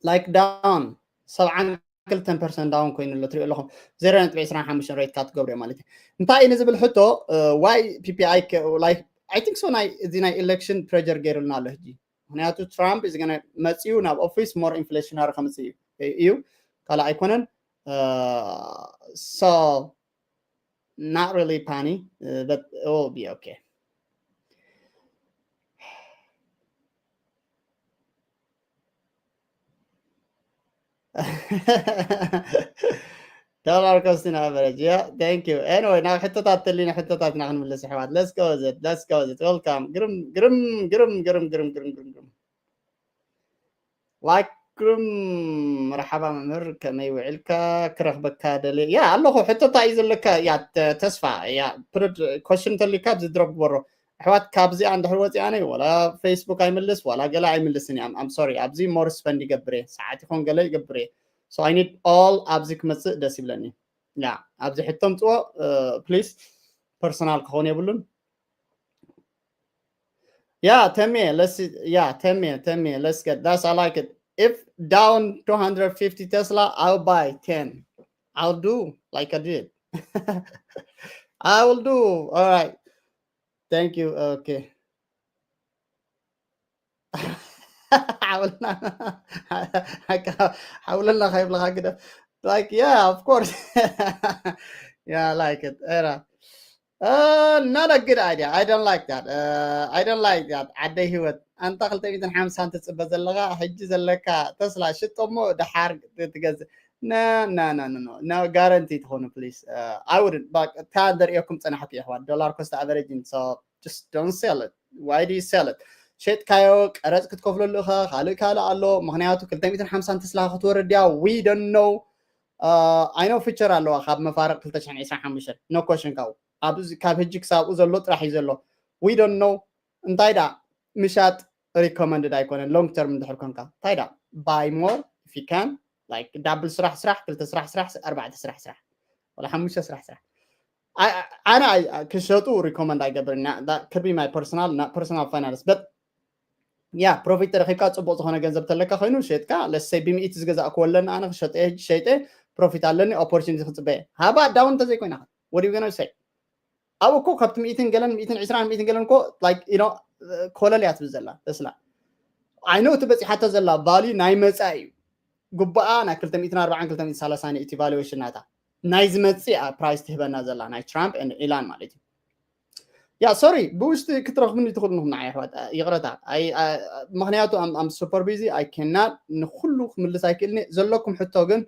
Like down ሰብዓን ክልተን ፐርሰንት ዳውን ኮይኑ ኣሎ ትሪኦ ኣለኹም። ዜሮ ነጥቢ ዕስራን ሓሙሽተን ሬት ካትጎሪ ማለት እዩ። እንታይ እዩ ንዝብል ሕቶ ዋይ ፒፒኣይ like I think so ናይ እዚ ናይ ኢሌክሽን ፕሬጀር ገይሩልና ኣሎ ሕጂ። ምክንያቱ ትራምፕ እዚ ገና መፅኡ ናብ ኦፊስ ሞር ኢንፍሌሽናሪ ከምፅእ እዩ እዩ ካልእ ኣይኮነን። So not really panic, uh, but it will be okay. Dollar cost in average, yeah, thank you. Anyway, ናብ ሕቶታት ተሊና ሕቶታትና ክንምልስ ኣሕዋት። Let's go with it, let's go with it. Welcome. ግርም ግርም ግርም ግርም ግርም ግርም ግርም ግርም። Like ግርም፣ መርሓባ መምህር፣ ከመይ ውዕልካ? ክረኽበካ ደልየ። ያ ኣለኹ። ሕቶታ እዩ ዘለካ? ያ ተ- ተስፋ ያ ፕርድ ኮሽን ተሊካ ኣብዚ ድሮፕ ግበሮ። ኣሕዋት ካብዚኣ እንድሕር ወፂኣነ ወላ ፌስቡክ ኣይምልስ ወላ ገለ ኣይምልስን እየ። I'm sorry። ኣብዚ ሞር ስፐንድ ይገብር እየ፣ ሰዓት ይኹን ገለ ይገብር እየ። So I need all ኣብዚ ክመፅእ ደስ ይብለኒ። ያ ኣብዚ ሕቶ ምፅዎ ፕሊስ፣ ፐርሰናል ክኸውን የብሉን። Yeah, Temi, let's see. Yeah, Temi, Temi, let's get that's I like it. If down two hundred fifty Tesla, I'll buy ten. I'll do like I did. I will do. All right. Thank you. Okay. ሓውልና ሓውልና ከይብለካ ግደፍ። Like, yeah, of course. Yeah, I like it. Era. Uh, not a good idea. I don't like that. Uh, I don't like that. ዓደይ ህይወት፣ ኣንታ ክልተ ሚእትን ሓምሳን ትፅበ ዘለካ፣ ሕጂ ዘለካ ተስላ ሽጦ እሞ ደሓር ትገዝእ። No, no, no, no, no. No guarantee ትኾኑ please. Uh, I wouldn't. But እታ ዘርእየኩም ፀናሕኩ የሕዋት፣ ዶላር ኮስት ኣቨሬጅን። So just don't sell it. Why do you sell it? ሸጥካዮ ቀረፅ ክትከፍለሉ ኢኻ፣ ካልእ ካልእ ኣሎ። ምክንያቱ ክልተ ሚእትን ሓምሳን ተስላ ክትወርድ ድያ? We don't know. Uh, I know ፊቸር ኣለዋ ካብ መፋርቅ ክልተ ሽሕን ዕስራን ሓሙሽተን። No question ካብኡ። ኣብዚ ካብ ሕጂ ክሳብኡ ዘሎ ጥራሕ እዩ ዘሎ። We don't know። እንታይ ደኣ ምሻጥ ሪኮመንድድ ኣይኮነን። ሎንግ ተርም እንድሕር ኮንካ እንታይ ደኣ buy more if you can, like ዳብል ስራሕ ስራሕ፣ ክልተ ስራሕ ስራሕ፣ ኣርባዕተ ስራሕ ስራሕ፣ ወላ ሓሙሽተ ስራሕ ስራሕ። ኣነ ክሸጡ ሪኮመንድ ኣይገብርን። That could be my personal, not personal finance, but yeah, ፕሮፊት ተረኺብካ ፅቡቅ ዝኾነ ገንዘብ ተለካ ኮይኑ ሸጥካ፣ ለሰይ ብሚእቲ ዝገዛእክዎ ኣለኒ ኣነ ክሸጠ፣ ሕጂ ሸይጠ ፕሮፊት ኣለኒ፣ ኦፖርቹኒቲ ክፅበየ። ሃባ ዳውን እንተዘይኮይና what are you gonna say? ኣብ እኮ ካብቲ ሚእትን ገለን፣ ሚእትን ዕስራን፣ ሚእትን ገለን እኮ like you know ኮለል እያ ትብል ዘላ ተስላ። I know እቲ በፂሓቶ ዘላ value ናይ መፃኢ እዩ። ግቡኣ ናይ ክልተ ሚእትን ኣርባዓን ክልተ ሚእትን ሰላሳን እዩ እቲ valuation ናታ። ናይ ዝመፅእ ፕራይስ ትህበና ዘላ ናይ ትራምፕ and ኢላን ማለት እዩ። ያ ሶሪ፣ ብውሽጢ ክትረኽብኒ ትኽእሉ ንኹም ንዓይ ኣሕዋት፣ ይቕረታ። ምክንያቱ I'm super busy, I cannot ንኩሉ ክምልስ ኣይክእልኒ። ዘለኩም ሕቶ ግን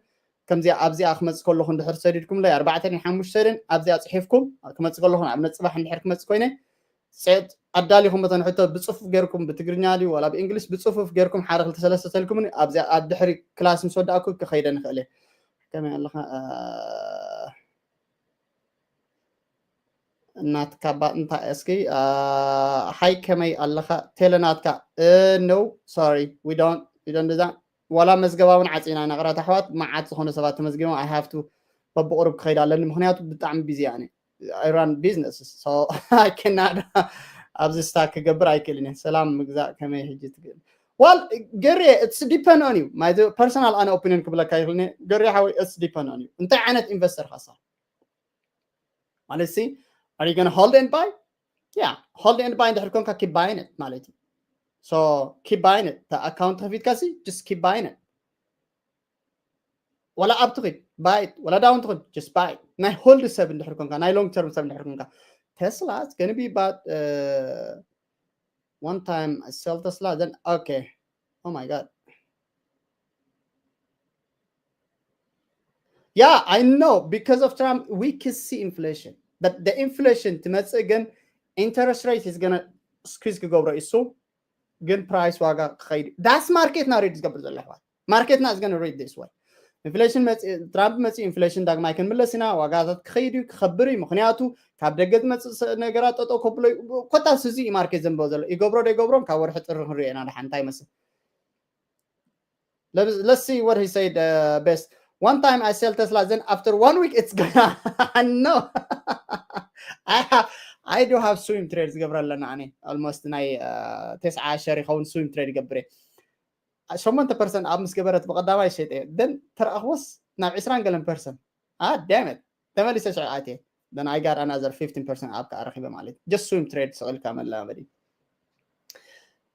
ከምዚኣ ኣብዚኣ ክመፅእ ከለኹ እንድሕር ሰዲድኩምለይ ኣርባዕተ ድን ሓሙሽተ ድን ኣብዚኣ ፅሒፍኩም ክመፅእ ከለኹ፣ ንኣብነት ፅባሕ እንድሕር ክመፅእ ኮይነ ኣዳሊኹም በተን ሕቶ ብፅፉፍ ጌርኩም ብትግርኛ ድዩ ዋላ ብእንግሊሽ ብፅፉፍ ጌርኩም ሓደ ክልተ ሰለስተ ተልኩምኒ ኣብዚኣ ኣብ ድሕሪ ክላስ ምስ ወዳእኩ ክኸይደ ንኽእል እየ። ከመይ ኣለኻ? ናትካ ባ እንታይ እስኪ? ሃይ ከመይ ኣለኻ? ቴለ ናትካ? No, sorry, we don't do that. ዋላ መዝገባ እውን ዓፂና ኢና ቅራት ኣሕዋት፣ መዓት ዝኾነ ሰባት ተመዝጊቦም። I have to በብቁሩብ ክኸይድ ኣለኒ፣ ምክንያቱ ብጣዕሚ ቢዚ እየ። I run business, so I cannot ኣብዚ ስታክ ክገብር ኣይክእልን እየ። ሰላም ምግዛእ ከመይ ሕጂ ትክእል? ዋል ገሬ፣ it's depend on you. My personal ኣነ ኦፒኒን ክብለካ ይኽእል እየ። ገሬ ሓወይ፣ it's depend on you እንታይ ዓይነት ኢንቨስተር ካሳ ማለት ሲ? Are you gonna hold and buy? Yeah, hold and buy እንድሕር ኮንካ keep buying it ማለት እዩ። So keep buying it። ኣካውንት ከፊትካ ሲ just keep buying it። ዋላ ኣብ ትኺድ buy it፣ ዋላ ዳውን ትኽድ just buy it። ናይ ሆልድ ሰብ እንድሕር ኮንካ፣ ናይ long term ሰብ እንድሕር ኮንካ፣ Tesla is gonna be about one time I sell Tesla, then okay, oh my god. Yeah, I know, because of Trump we can see inflation, but the inflation ትመፅእ ግን interest rate is gonna squeeze ክገብሮ እሱ ግን ፕራይስ ዋጋ ክኸይድ ዳስ ማርኬትና ሪድ ዝገብር ዘሎ ኣሕዋት። ማርኬትና is gonna read this way. ኢንፍሌሽን መፂ ትራምፕ መፂ ኢንፍሌሽን ዳግማይ ክንምለስ ኢና። ዋጋታት ክኸይድ እዩ፣ ክኸብር እዩ። ምክንያቱ ካብ ደገ ዝመፅእ ነገራት ጠጠው ከብሎ እዩ። ኮታስ እዚ እዩ ማርኬት ዘንበው ዘሎ። ይገብሮ ዶ ይገብሮም ካብ ወርሒ ጥሪ ክንሪኦ ኢና። ደሓን እንታይ ይመስል? Let's see what he said best. One time I sell Tesla, then after one week it's gonna no. I have, I do have swing trade ዝገብረ ኣለና። ኣነ almost ናይ ተስዓ ሸር ይኸውን swing trade ይገብር እየ። ሸሞንተ ፐርሰንት ኣብ ምስ ገበረት ብቐዳማይ ሸጠ፣ then ተረኣኽቦስ ናብ ዕስራን ገለን ፐርሰንት። Ah, damn it. ተመሊሰ ሽዑ ኣትየ። Then I got another fifteen percent up ከኣ ረኺበ ማለት እዩ። Just swing trade ስቕ ኢልካ መለማመዲ።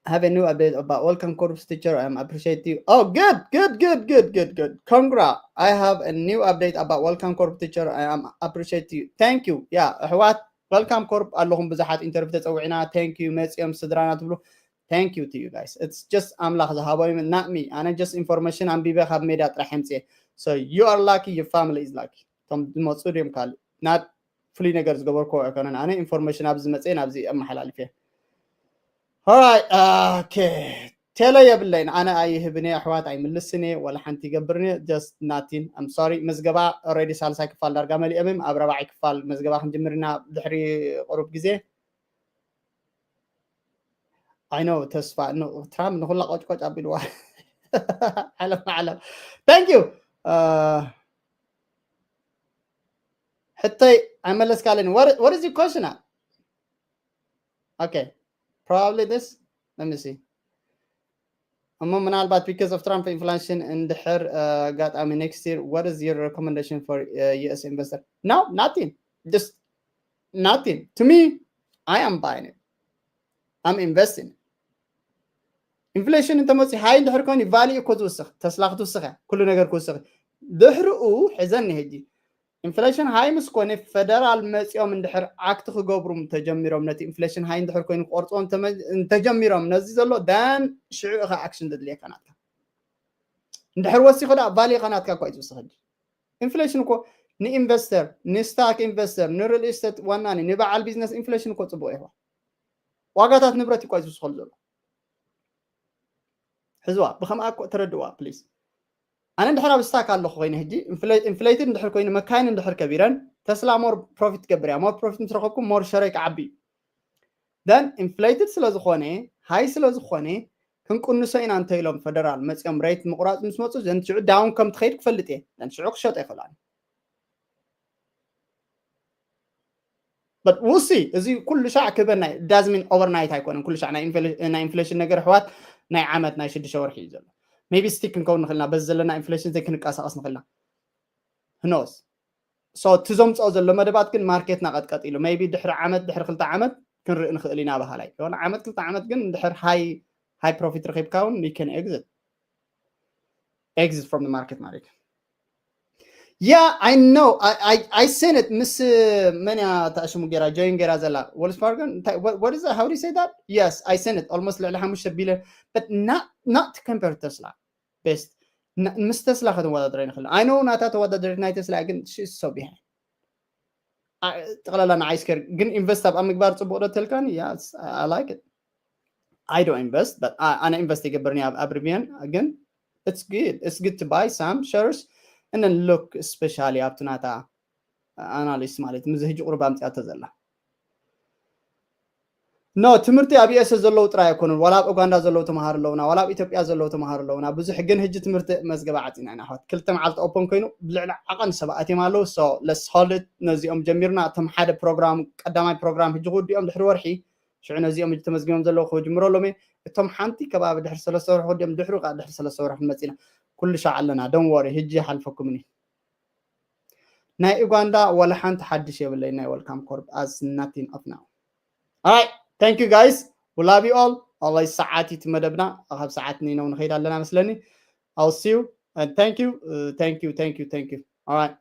I have a new update about Welcome Corp teacher. I am appreciate you. Oh, good, good, good, good, good, good. Congra. I have a new update about Welcome Corp teacher. I am appreciate you. Thank you. Yeah, ኣሕዋት Welcome Corp ኣለኹም ብዙሓት ኢንተርቪው ተፀዊዕና። Thank you መፂኦም ስድራና ትብሉ። Thank you to you guys. It's just ኣምላኽ ዝሃቦ እዩ፣ not me. ኣነ just ኢንፎርሜሽን ኣንቢበ ካብ ሜዳ ጥራሕ የምፅኤ። So you are lucky, your family is lucky. እቶም ዝመፁ ድዮም ካልእ ናት ፍሉይ ነገር ዝገበርኩ ኣይኮነን። ኣነ ኢንፎርሜሽን ኣብዚ መፅኤ ናብዚ ኣመሓላልፍ እየ። Alright, okay. ቴለ የብለይን ኣነ ኣይህብን እየ ኣሕዋት ኣይምልስን እየ ወላ ሓንቲ ይገብርን እየ። Just nothing, I'm sorry. ምዝገባ already ሳልሳይ ክፋል ዳርጋ መሊኦም እዮም። ኣብ ራብዓይ ክፋል ምዝገባ ክንጅምር ኢና ድሕሪ ቅሩብ ግዜ። I know ተስፋ ትራምፕ ንኩላ ቆጭቆጭ ኣቢልዋ። ዓለም ዓለም። Thank you. ሕተይ ኣይመለስካልን። What is your question? Okay, probably this. Let me see. እሞ ምናልባት because of Trump inflation እንድሕር ኣጋጣሚ next year, what is your recommendation for US investor? No, nothing. Just nothing. To me, I am buying it. I'm investing. ኢንፍሌሽን እንተመፂ ሃይ እንድሕር ኮይኑ ቫሊ እኮ ዝውስኽ፣ ተስላ ክትውስኽ እያ፣ ኩሉ ነገር ክውስኽ። ድሕርኡ ሕዘኒ ሕጂ ኢንፍሌሽን ሃይ ምስ ኮነ ፈደራል መፂኦም እንድሕር ኣክት ክገብሩ ተጀሚሮም፣ ነቲ ኢንፍሌሽን ሃይ እንድሕር ኮይኑ ክቆርፅዎ እንተጀሚሮም ነዚ ዘሎ ዳን ሽዑ ኢኻ ኣክሽን ዘድልየካ ናትካ። እንድሕር ወሲኹ ዳ ቫሊ ኢኻ ናትካ እኳ እዩ ዝውስኽ። ሕጂ ኢንፍሌሽን እኮ ንኢንቨስተር፣ ንስታክ ኢንቨስተር፣ ንሪል ኢስቴት ዋናኒ፣ ንበዓል ቢዝነስ ኢንፍሌሽን እኮ ፅቡቅ ይህዋ። ዋጋታት ንብረት እዩ እኳ እዩ ዝውስኸሉ ዘሎ። ሕዝዋ ብከምኣ እኮ ተረድዋ ፕሊዝ። ኣነ እንድሕር ኣብ ስታክ ኣለኹ ኮይነ ሕጂ ኢንፍሌትድ እንድሕር ኮይኑ መካይን እንድሕር ከቢረን ተስላ ሞር ፕሮፊት ትገብር እያ። ሞር ፕሮፊት ምስ ረኸብኩም ሞር ሸረይ ክዓቢ እዩ። ደን ኢንፍሌትድ ስለ ዝኾነ ሃይ ስለ ዝኾነ ክንቅንሶ ኢና እንተ ኢሎም ፈደራል መፂኦም ሬት ምቁራፅ ምስ መፁ ዘን ሽዑ ዳውን ከም ትኸይድ ክፈልጥ እየ። ዘን ሽዑ ክሸጦ ይኽእላል። But we'll see። እዚ ኩሉ ሻዕ ክበና ዳዝሚን ኦቨርናይት ኣይኮነን። ኩሉ ሻዕ ናይ ኢንፍሌሽን ነገር ኣሕዋት ናይ ዓመት ናይ ሽዱሽተ ወርሒ እዩ ዘሎ። ሜቢ ስቲክ ክንከውን ንኽእልና በዚ ዘለና ኢንፍሌሽን ዘይክንቀሳቀስ ንኽእልና። Who knows? So እቲ ዘምፅኦ ዘሎ መደባት ግን ማርኬትና ቀጥቀጥ ኢሉ ሜቢ ድሕሪ ዓመት ድሕሪ ክልተ ዓመት ክንርኢ ንኽእል ኢና በሃላይ። የሆነ ዓመት ክልተ ዓመት ግን እንድሕር ሃይ ሃይ ፕሮፊት ረኺብካ እውን you can exit exit from the market ማለት እዩ። Yeah, I know. I, I, I seen it. ምስ መን እያ ተዕሽሙ ገይራ join ገይራ ዘላ? Wells Fargo? እንታይ- what, what is that? How do you say that? Yes, I seen it. Almost ልዕሊ ሓሙሽተ ቢልዮን, but not not to compare Tesla. Best. ን- ምስ ተስላ ከተወዳደረ ንኽእል። I know ናታ ተወዳደሪት ናይ ተስላ ግን she's so behind. ጠቕላላ ንዓይ ስኬር ግን ኢንቨስት ኣብ ምግባር ጽቡቕ ዶ ተልካኒ? Yes, I like it. I don't invest, but ኣነ ኢንቨስት ይገብርኒ ኣብ ኣብ Rivian ግን it's good. It's good to buy some shares and then look especially ኣብቲ ናታ ኣናሊስት ማለት ምዚ ሕጂ ቁሩብ ኣምፅኣቶ ዘላ። ኖ ትምህርቲ ኣብ ዩኤስ ዘለዉ ጥራይ ኣይኮኑን። ዋላ ኣብ ኡጋንዳ ዘለዉ ተምሃሮ ኣለዉና፣ ዋላ ኣብ ኢትዮጵያ ዘለዉ ተምሃሮ ኣለዉና። ብዙሕ ግን ሕጂ ትምህርቲ መዝገባ ዓፂና ኢና ኣሕዋት። ክልተ መዓልቲ ኦፕን ኮይኑ ብልዕሊ ዓቐን ሰብ ኣትዮም ኣለዉ። So let's hold it። ነዚኦም ጀሚርና እቶም ሓደ ፕሮግራም ቀዳማይ ፕሮግራም ሕጂ ክውድኦም ድሕሪ ወርሒ ሽዑ ነዚኦም ሕጂ ተመዝጊቦም ዘለዉ ክጅምሮ ኣሎም። እቶም ሓንቲ ከባቢ ድሕሪ ሰለስተ ወርሒ ክወዲኦም ድሕሩ ከዓ ድሕሪ ሰለስተ ወርሒ ክንመፅእ ኢና። ኩሉ ሻዕ ኣለና። Don't worry፣ ሕጂ ይሓልፈኩምኒ። ናይ ኡጋንዳ ዋላ ሓንቲ ሓድሽ የብለይ ናይ Welcome Corp as nothing of now. Alright, thank you guys. We love you all. Always ሰዓት እዩ እቲ መደብና። ካብ ሰዓት ንነው ንኸይድ ኣለና መስለኒ። I'll see you and thank you. Uh, thank you, thank you, thank you. Alright.